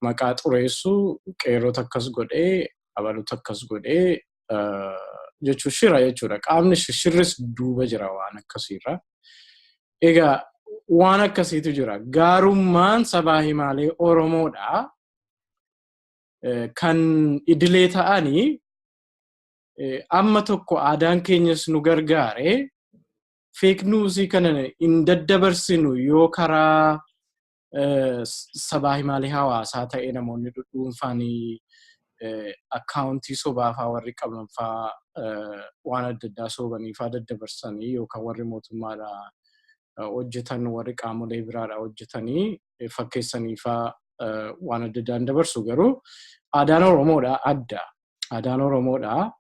Speaker 2: maqaa xureessuu, qeerrota akkas godhee, abaluta akkas godhee jechuun shira jechuudha. Qaamni shirris duuba jira waan akkasiirra. Egaa waan akkasiitu jira. Gaarummaan sabaa himaalee Oromoodha. Kan idilee ta'anii amma tokko aadaan keenyas nu gargaare, fake newsii kana hin daddabarsinu yoo karaa sabaa himaalee hawaasaa ta'e, namoonni dhuunfaanii accountii sobaa faa warri qaban faa waan adda addaa soobanii faa daddabarsanii, yookaan warri mootummaadhaa hojjetan, warri qaamolee biraadhaa hojjetanii fakkeessanii faa waan adda addaan dabarsu. Garuu aadaan Oromoodhaa adda. Aadaan Oromoodhaa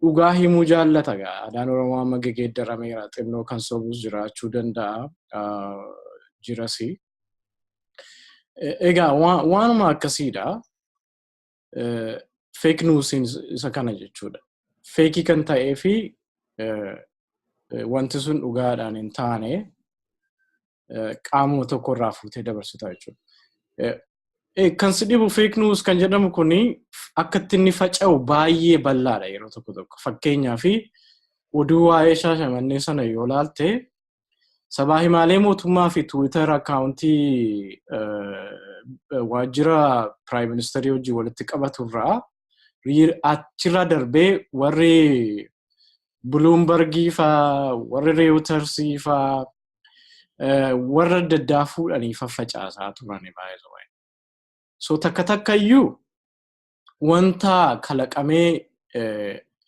Speaker 2: dhugaa himuu jaallata gaa. Aadaan Oromoo amma gegeeddarameera. Xinnoo kan sobus jiraachuu danda'a. Jirasi. Egaa waanuma akkasiidha. Fake newsiin isa kana jechuudha. Fakeii kan ta'ee fi wanti sun dhugaadhaan hin taane qaamuma tokko irraa fuutee dabarsita jechuudha. Kan si dhibu, fake news kan jedhamu kuni akka itti inni faca'u baay'ee bal'aadha yeroo tokko tokko. Fakkeenyaaf, oduu waa'ee Shaashamannee sana yoo laalte, sabaa himaalee mootummaa fi Twitter accountii waajjira prime ministerii wajjin walitti qabaturraa, achirraa darbee warri Bloombergii faa, warri Reutersii faa, warra adda addaa fuudhanii faffacaasaa turan baay'ee. So takka takka iyyuu wanta kalaqamee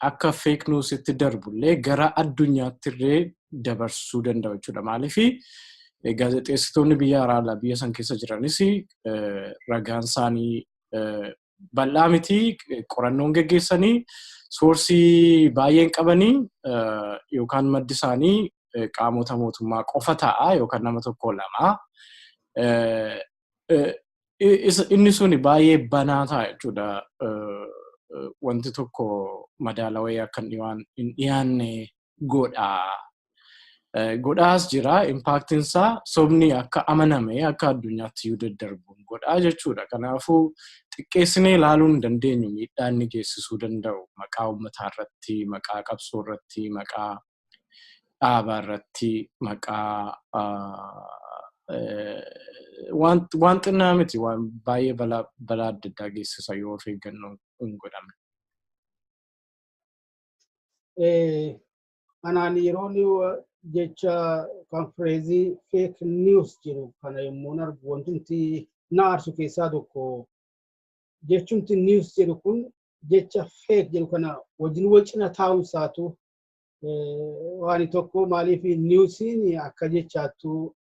Speaker 2: akka fake newsitti darbullee gara addunyaatti illee dabarsuu danda'u jechuudha. Maaliif, gaazexeessitoonni biyya alaa biyya san keessa jiranis ragaan isaanii bal'aa miti, qorannoon geggeessanii sourceii baay'een qabanii yookaan maddi isaanii qaamota mootummaa qofa ta'a yookaan nama tokko lama. Inni suni baay'ee banaa ta'a jechuudha. Wanti tokko madaalawee akka hin dhiyaanne godha. Godhaas jira. Impactiin isaa sobni akka amaname akka addunyaatti iyyuu daddarbuun godhaa jechuudha. Kanaafuu xiqqeessinee ilaaluu hin dandeenyu miidhaa inni geessisuu danda'u maqaa uummataa irratti, maqaa qabsoo irratti, maqaa dhaabaa irratti, maqaa waan xinnaa miti, waan baay'ee balaa adda addaa geessisa yoo of eeggannoo hin godhamne.
Speaker 1: Anaan yeroo jecha kan phraseii fake news jedhu kana yommuu argu, wanti na aarsu keessaa tokko jechumti news jedhu kun jecha fake jedhu kana wajjin wal cina taa'uun isaatu waan tokko. Maaliif, newsiin akka jechaattu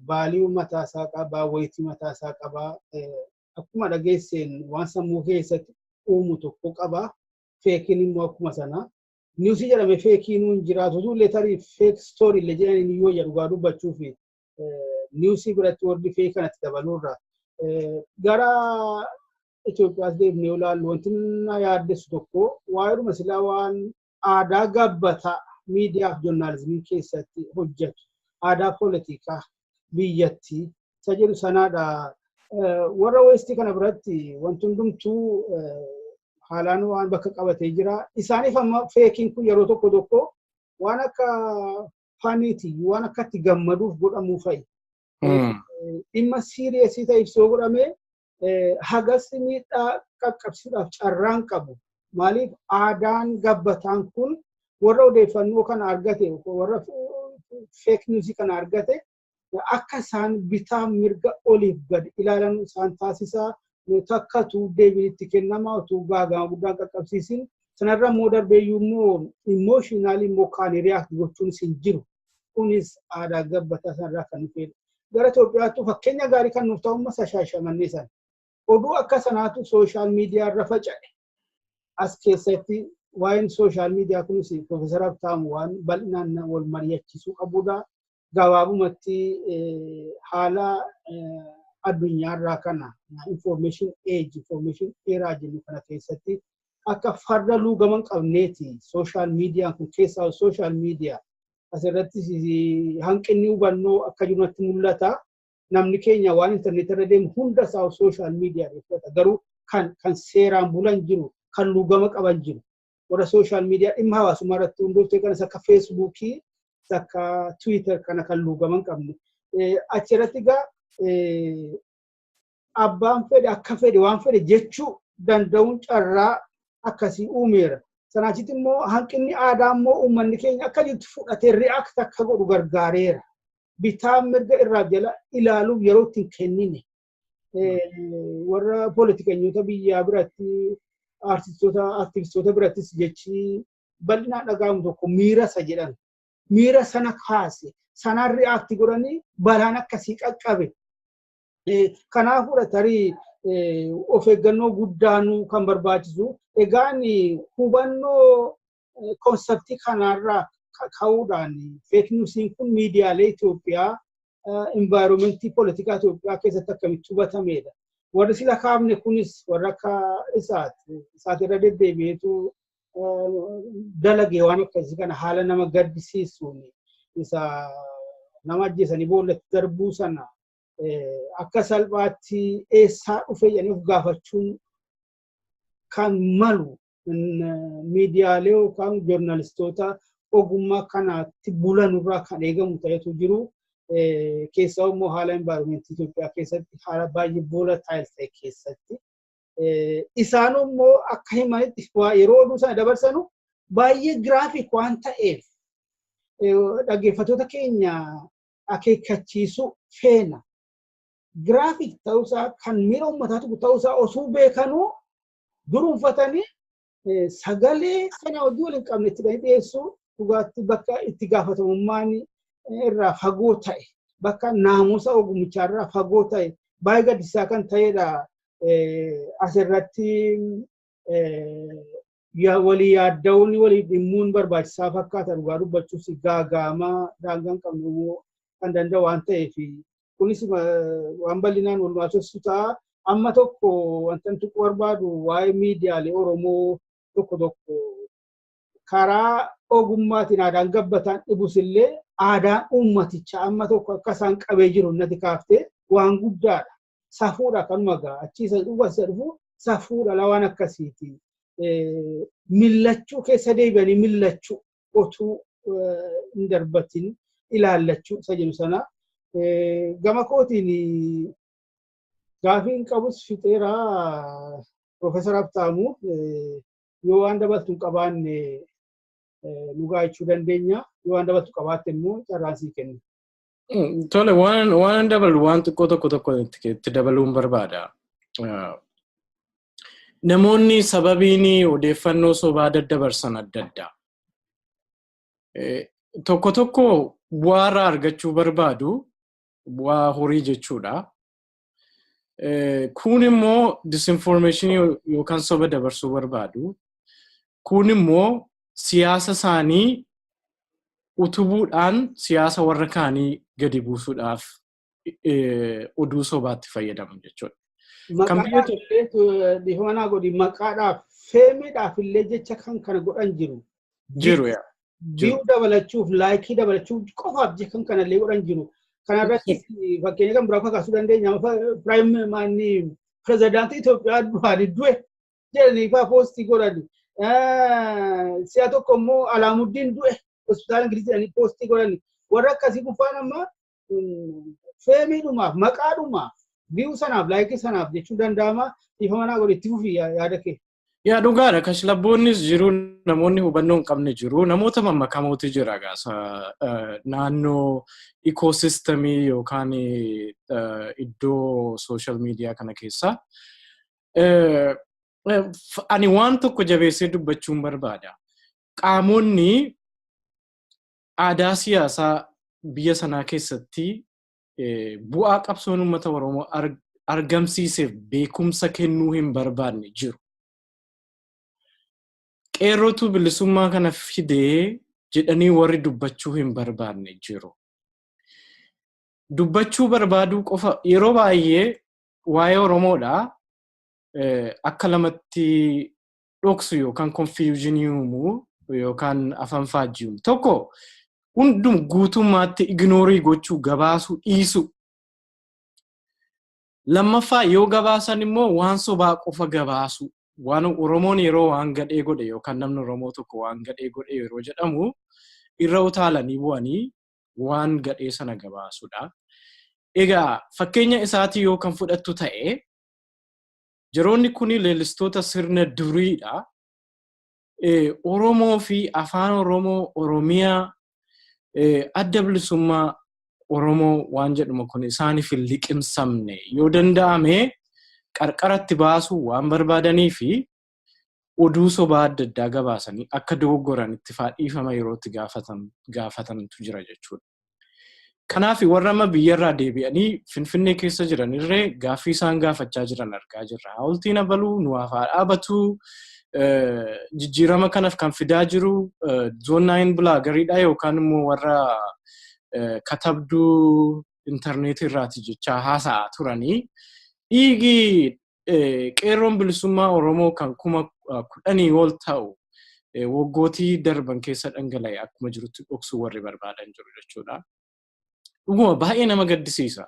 Speaker 1: value mataasaa qabaa, wayitii mataasaa qabaa, akkuma dhageesseen waan sammuu keessatti uumu tokko qabaa. Fakeiin immoo akkuma sana. Newsii jedhame fakeiin hin jiraatu illee, tarii fake story illee jedhanii yoo jedhu gaa dubbachuuf newsii biratti warri fake kanatti dabaluurra. Gara Itoophiyaas deemnee ilaallu, wanti na yaaddessu tokko waa'eedhuma silaa waan aadaa gabbataa miidiyaa fi joornaalizimii keessatti hojjetu, aadaa poolitikaa biyyattii isa jedhu sanaadha. Warra Westii kana biratti wanti hundumtuu haalaan waan bakka qabatee jira. Isaaniif amma fakeiin kun yeroo tokko tokko waan akka funniiti, waan akka itti gammaduuf godhamuu fa'i. Dhimma seriousii ta'e ibsoo godhamee hagas miidhaa qaqqabsiisuudhaaf carraan qabu. Maaliif, aadaan gabbataan kun warra odeeffannoo kana argate, warra fake newsii kana argate, akka isaan bitaa mirga oliif gad ilaalan isaan taasisaa. Takkatu deebiin itti kennama utuu gaagama guddaan qaqqabsiisin. Sanarra immoo darbeeyyuu immoo emotionally immoo kaanii react gochuun hin jiru. Kunis aadaa gabbataa sanarraa kan dhufedha. Gara Itoophiyaattuu fakkeenya gaarii kan nuuf ta'u masa Shaashamannee sana. Oduu akka sanaatu social media irra faca'e. As keessatti waa'een social media kunis Profeesar Habtaamu waan bal'inaan wal mari'achiisuu qabudha. Gabaabumatti haala addunyaarraa kana, information age, information era jennu kana keessatti akka farda luugama hin qabneeti social mediaan kun, keessaa social media asirratti hanqinni hubannoo akka jiru mul'ata. Namni keenya waan intarneetii irra deemu hunda isaa social media fudhata. Garuu kan seeraan bulan jiru, kan luugama qaban jiru. Warra social media dhimma hawaasummaa irratti hundooftee kanas akka Facebookii, akka Twitter kana kan luugama hin qabne. Achirratti egaa abbaan fedhe akka fedhe waan fedhe jechuu danda'uun carraa akkasii uumeera. Sanaachitti immoo hanqinni aadaa immoo uummanni keenya akka jirtu fudhatee react akka godhu gargaareera. Bitaa mirga irraa jala ilaaluuf yeroo ittiin kennine. Warra poolitikanyoota biyyaa biratti, aartistoota, aktivistoota birattis jechi bal'inaan dhaga'amu tokko miira isa jedhan. Miira sana kaase sanaan react godhanii balaan akkasii qaqqabe. Kanaafudha tarii of eeggannoo guddaanuu kan barbaachisu. Egaan hubannoo conceptii kanarraa ka'uudhaan fake newsiin kun miidiyaalee Itoophiyaa, environmentii poolitikaa Itoophiyaa keessatti akkamitti hubatamedha? Warri sila kaafne kunis warra akka isaati. Isaati irra deddeebi'eetu dalagee waan akkasii kana haala nama gaddisiisuun isa nama ajjeesanii boollatti darbuu sana Akka salphaatti eessaa dhufe jedhanii of gaafachuun kan malu miidiyaalee yookaan joornaalistoota ogummaa kanaatti bulanurraa kan eegamu ta'etu jiru. Keessaa immoo haala environmentii Itoophiyaa keessatti, haala baay'ee volatile ta'e keessatti. Isaan immoo akka himanitti yeroo oduu sana dabarsanu baay'ee graphic waan ta'eef dhaggeeffattoota keenya akeekkachiisu feena. Graphic ta'uusaa, kan miira uummataa tuqu ta'uusaa osoo beekanuu duruunfatanii sagalee sana hojii waliin qabne itti dhiyeessuu dhugaatti bakka itti gaafatamummaan irraa fagoo ta'e, bakka naamusa ogumichaa irraa fagoo ta'e, baay'ee gaddisiisaa kan ta'edha. Asirratti walii yaadda'uun, walii dhimmuun barbaachisaa fakkaata. Dhugaa dubbachuus gaagaamaa daangaa hin qabne immoo kan danda'u waan ta'eef, kunis waan bal'inaan wal maasessu ta'a. Amma tokko wanta tuquu barbaadu waa'ee miidiyaalee Oromoo tokko tokko karaa ogummaatiin aadaan gabbataan dhibus illee, aadaan uummatichaa amma tokko akka isaan qabee jiru natti kaaftee waan guddaadha. Safuudha kanuma gaa achii isa dhufu isa dhufu safuudha waan akkasiiti. Millachuu keessa deebi'anii millachuu, otuu hin darbatin ilaallachuu isa jedhu sana gama kootiin gaafiin qabus fixeeraa. Profeesar Habtaamuu, yoo waan dabaltu hin qabaanne nu gaachuu dandeenya. Yoo waan dabaltu qabaatte immoo carraan sii kenna.
Speaker 2: Tole, waan dabalu waan xiqqoo tokko tokko itti dabaluun barbaada. Namoonni sababiin odeeffannoo sobaa daddabarsan adda addaa. Tokko tokko bu'aa irraa argachuu barbaadu, bu'aa horii jechuudha. Kun immoo disinformationii yookaan soba dabarsuu barbaadu. Kun immoo siyaasa isaanii utubuudhaan siyaasa warra kaanii gadi buusuudhaaf oduu sobaatti fayyadamu jechuudha.
Speaker 1: Maqaadhaaf illee, dhiifama naa godhi, maqaadhaaf, fameiidhaaf illee jecha kan kana godhan jiru.
Speaker 2: Jiru yaa.
Speaker 1: View dabalachuuf, likeii dabalachuuf qofaaf jecha kan kana illee godhan jiru. Kanarratti fakkeenya kan biraa kaasuu dandeenya. Prime maanni pirezidaantii Itoophiyaa duraanii du'e jedhanii faa postii godhani. Si'a tokko immoo Alaamuddin du'e hospitaala Ingilizii jedhanii postii godhani. Warra akkasii kun faan amma fameiidhumaaf, maqaadhumaaf, view sanaaf, likeii sanaaf jechuun danda'ama. Dhiifama naa godhi, itti fufii yaada kee.
Speaker 2: Yaa, dhugaadha. Kashlabboonnis jiru, namoonni hubannoo hin qabne jiru, namoota mammakamootu jira gaasa naannoo ecosystemii yookaan iddoo social media kana keessa. Ani waan tokko jabeessee dubbachuun barbaada. Qaamonni aadaa siyaasaa biyya sanaa keessatti bu'aa qabsoon uummata Oromoo argamsiiseef beekumsa kennuu hin barbaanne jiru. Qeerrootu bilisummaa kana fidee jedhanii warri dubbachuu hin barbaanne jiru. Dubbachuu barbaaduu qofa yeroo baay'ee waa'ee Oromoodha akka lamatti dhoksu yookaan confusionii uumuu yookaan afaan faajjii uumu. Tokko, hundum guutummaatti ignoreii gochuu, gabaasuu dhiisu. Lammaffaa, yoo gabaasan immoo waan sobaa qofa gabaasu. Waan Oromoon yeroo waan gadhee godhe yookaan namni Oromoo tokko waan gadhee godhe yeroo jedhamu irra utaalanii bu'anii waan gadhee sana gabaasudha. Egaa fakkeenya isaatii yoo kan fudhattu ta'e, yeroonni kun leellistoota sirna duriidha. Oromoo fi afaan Oromoo, Oromiyaa, adda bilisummaa Oromoo waan jedhamu kun isaaniif hin liqimsamne. Yoo danda'ame qarqaratti baasuu waan barbaadanii fi oduu sobaa adda addaa gabaasanii akka dogoggoranitti faa dhiifama yeroo itti gaafatantu jira jechuudha. Kanaaf warra amma biyyarraa deebi'anii Finfinnee keessa jiranirree gaaffii isaan gaafachaa jiran argaa jirra. Hawultiin abaluu nu hafaa dhaabatu, jijjiirama kanaaf kan fidaa jiru Zone 9 bloggeriidha yookaan immoo warra katabduu intarneetii irraati jechaa haasa'aa turanii, dhiigi qeerroon bilisummaa Oromoo kan 10,000 ol ta'u waggootii darban keessa dhangala'e akkuma jirutti dhoksuu warri barbaadan jiru jechuudha. Dhuguma baay'ee nama gaddisiisa.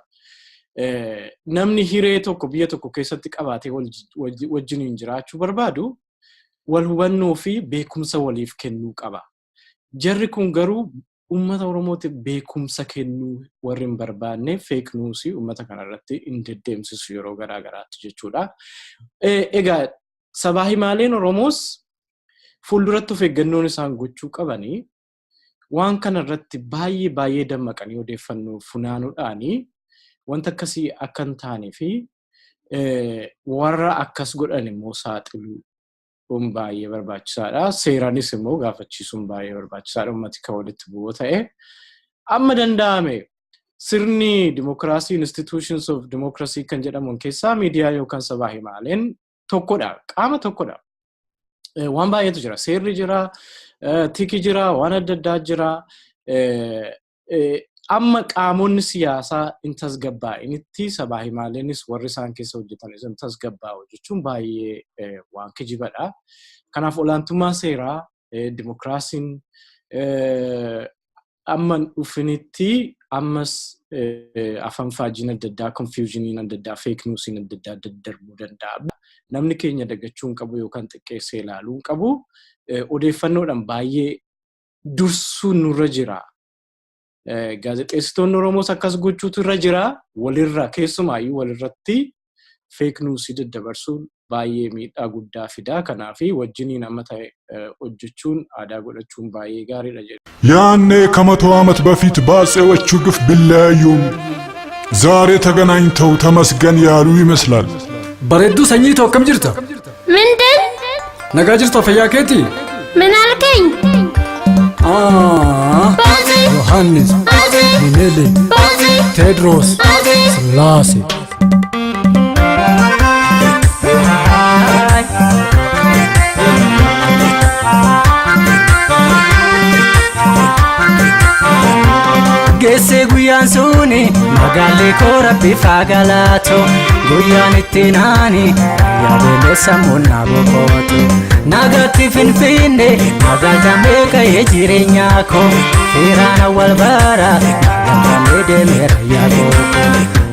Speaker 2: Namni hiree tokko biyya tokko keessatti qabaatee wajjiniin jiraachuu barbaadu wal hubannoo fi beekumsa waliif kennuu qaba. Jarri kun garuu uummata Oromootiif beekumsa kennuu warri hin barbaanne fake news uummata kanarratti hin deddeemsisu yeroo garaa garaatti jechuudha. Egaa sabaa himaaleen Oromoos fuulduratti of eeggannoon isaan gochuu qabanii waan kanarratti baay'ee baay'ee dammaqanii odeeffannoo funaanuudhaanii wanta akkasii akka hin taanee fi warra akkas godhan immoo saaxiluun baay'ee barbaachisaadha. Seeranis immoo gaafachiisuun baay'ee barbaachisaadha. Uummati kan walitti bu'uu ta'e. Amma danda'ame sirni dimokiraasii, institutions of democracy kan jedhamuun keessaa miidiyaa yookaan sabaa himaaleen tokkodha. Qaama tokkodha. Waan baay'eetu jira. Seerri jira, tiki jira, waan adda addaa jira. Amma qaamonni siyaasaa hin tasgabbaa'initti sabaa himaaleenis warri isaan keessa hojjetanis hin tasgabbaa'u jechuun baay'ee waan kijibadha. Kanaaf olaantummaa seeraa, dimokiraasiin amma dhufinitti ammas afaan faajiin adda addaa, confusioniin adda addaa, fake newsiin adda addaa daddarbuu danda'a. Namni keenya dagachuu hin qabu yookaan xiqqeessee ilaaluu hin qabu. Odeeffannoodhaan baay'ee dursuun nurra jira. Gaazexeessitoonni Oromoos akkas gochuutu irra jira. Walirra keessumaayyuu walirratti fake newsii daddabarsuun baay'ee miidhaa guddaa fida. Kanaaf wajjiniin amma ta'e hojjechuun aadaa godhachuun baay'ee gaariidha jedhu.
Speaker 3: ያኔ ከ100 ዓመት በፊት በአፄዎቹ ግፍ ቢለያዩም ዛሬ ተገናኝተው ተመስገን ያሉ ይመስላል።
Speaker 4: Bareedduu sanyii too, akkam jirta?
Speaker 5: ምንድን?
Speaker 4: Nagaa jirta, fayyaa keetii?
Speaker 5: ምን አልከኝ? ባዜ።
Speaker 4: Yohaannis,
Speaker 5: ባዜ።
Speaker 4: Minilik,
Speaker 5: ባዜ።
Speaker 4: Teedroos,
Speaker 5: ባዜ።
Speaker 4: Sillaasee.
Speaker 6: Geesse guyyaan suni magaalli koo rabbi faagalaatu, guyyaan itti naani yaabelee sammuun na boqotu, nagaatti Finfinne magaalamee ka'ee jireenyaa koo firaan awwal bara magaalamee deemeera yaaboo.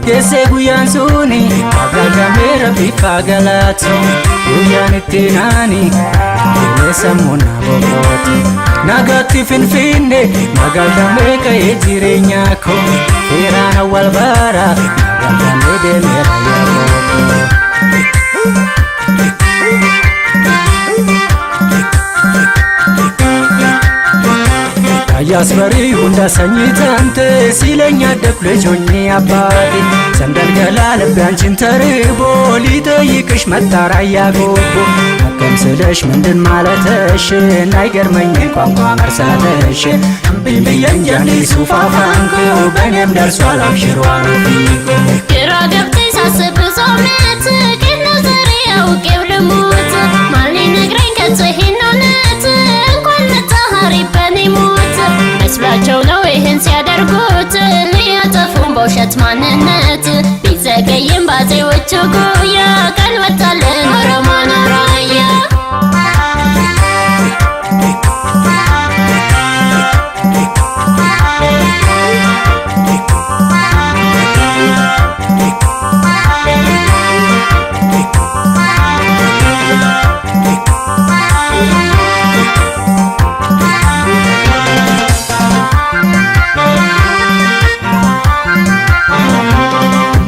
Speaker 6: Geesse guyyaan suni magaalamee rabbi faagalaatu, guyyaan itti naani yaabelee sammuun na boqotu, nagaatti Finfinne magaalamee ka'ee jireenyaa koo firaan awwal bara magaalamee deemeera yaaboo. Ayyaas barii hunda sanyii taante siለኛ ደኩ ልጅ ሆኜ አባቴ ሰንደልገላ ልቤ አንቺን ተርቦ ሊጠይቅሽ መጣ ራያ ጎቦ። akkam ስልሽ ምንድን ማለትሽ አይገርመኝ ቋንቋ መርሳትሽ፣ እምቢ ብዬ እንጃኒ ሱፋፋንኩ በእኔም ደርሷል አብሽሯ
Speaker 5: ግራ ገብቶኝ ሳስብ ብዙ ዓመት ግን ነው ዛሬ አውቄው ልሙት፣ ማን ሊነግረኝ ከቶ ይሄን እውነት? እንኳን መጣህ በኔ ሞት መስሏቸው ነው ይህን ሲያደርጉት፣ ሊያጠፉን በውሸት ማንነት። ቢዘገይም ባፄዎቹ ጉያ ቀን ወጣልን ኦሮሞን ራያ።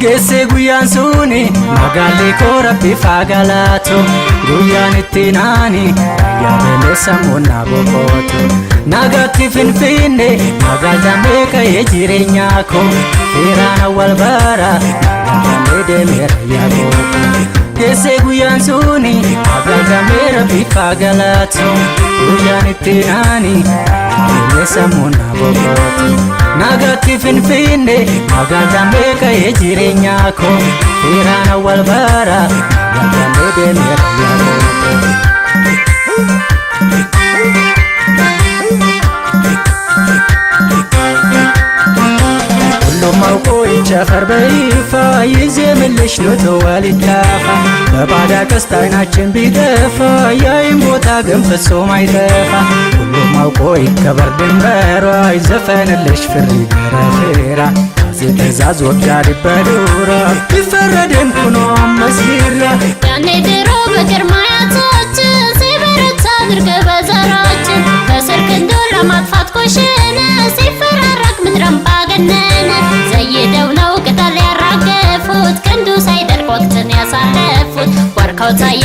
Speaker 6: Geesse guyyaan suni magaalli koo rabbi faagalaatu, guyyaan itti naani yaabelee sammuun na boqotu, nagaatti Finfinne magaalamee ka'ee jireenyaa koo firaan awwal bara magaalamee deemeera yaaboo. Geesse guyyaan suni magaalamee rabbi faagalaatu, guyyaan itti naani yaabelee sammuun na boqotu, nagaatti Finfinne magaalamee ka'ee jireenyaa koo firaan awwal bara magaalamee deemeera yaaboo. ሁሉም አውቆ ይጨፈር በይፋ፣ ይዜምልሽ ሎተዋል ይታፋ፣ በባዳ ቀስት አይናችን ቢጠፋ ያይም ቦታ ግን ፍጹም አይጠፋ። ሁሉም አውቆ ይከበር ድንበሯ፣ ይዘፈንልሽ ፍሪ ገረፌራ። ትእዛዝ ወጋ ሊበዱራ ይፈረደን ኩኖ መስጊራ።
Speaker 5: ያኔ ድሮ በቅድመ አያቶችን ሲበረታ ድርቅ በዘራችን፣ በስር ክንዱን ለማጥፋት ኮሽን ሲፈራረቅ ምድረ አምባገነን፣ ዘይደው ነው ቅጠል ያራገፉት፣ ክንዱ ሳይደርቅ ወቅትን ያሳለፉት፣ ዋርካው ታየ።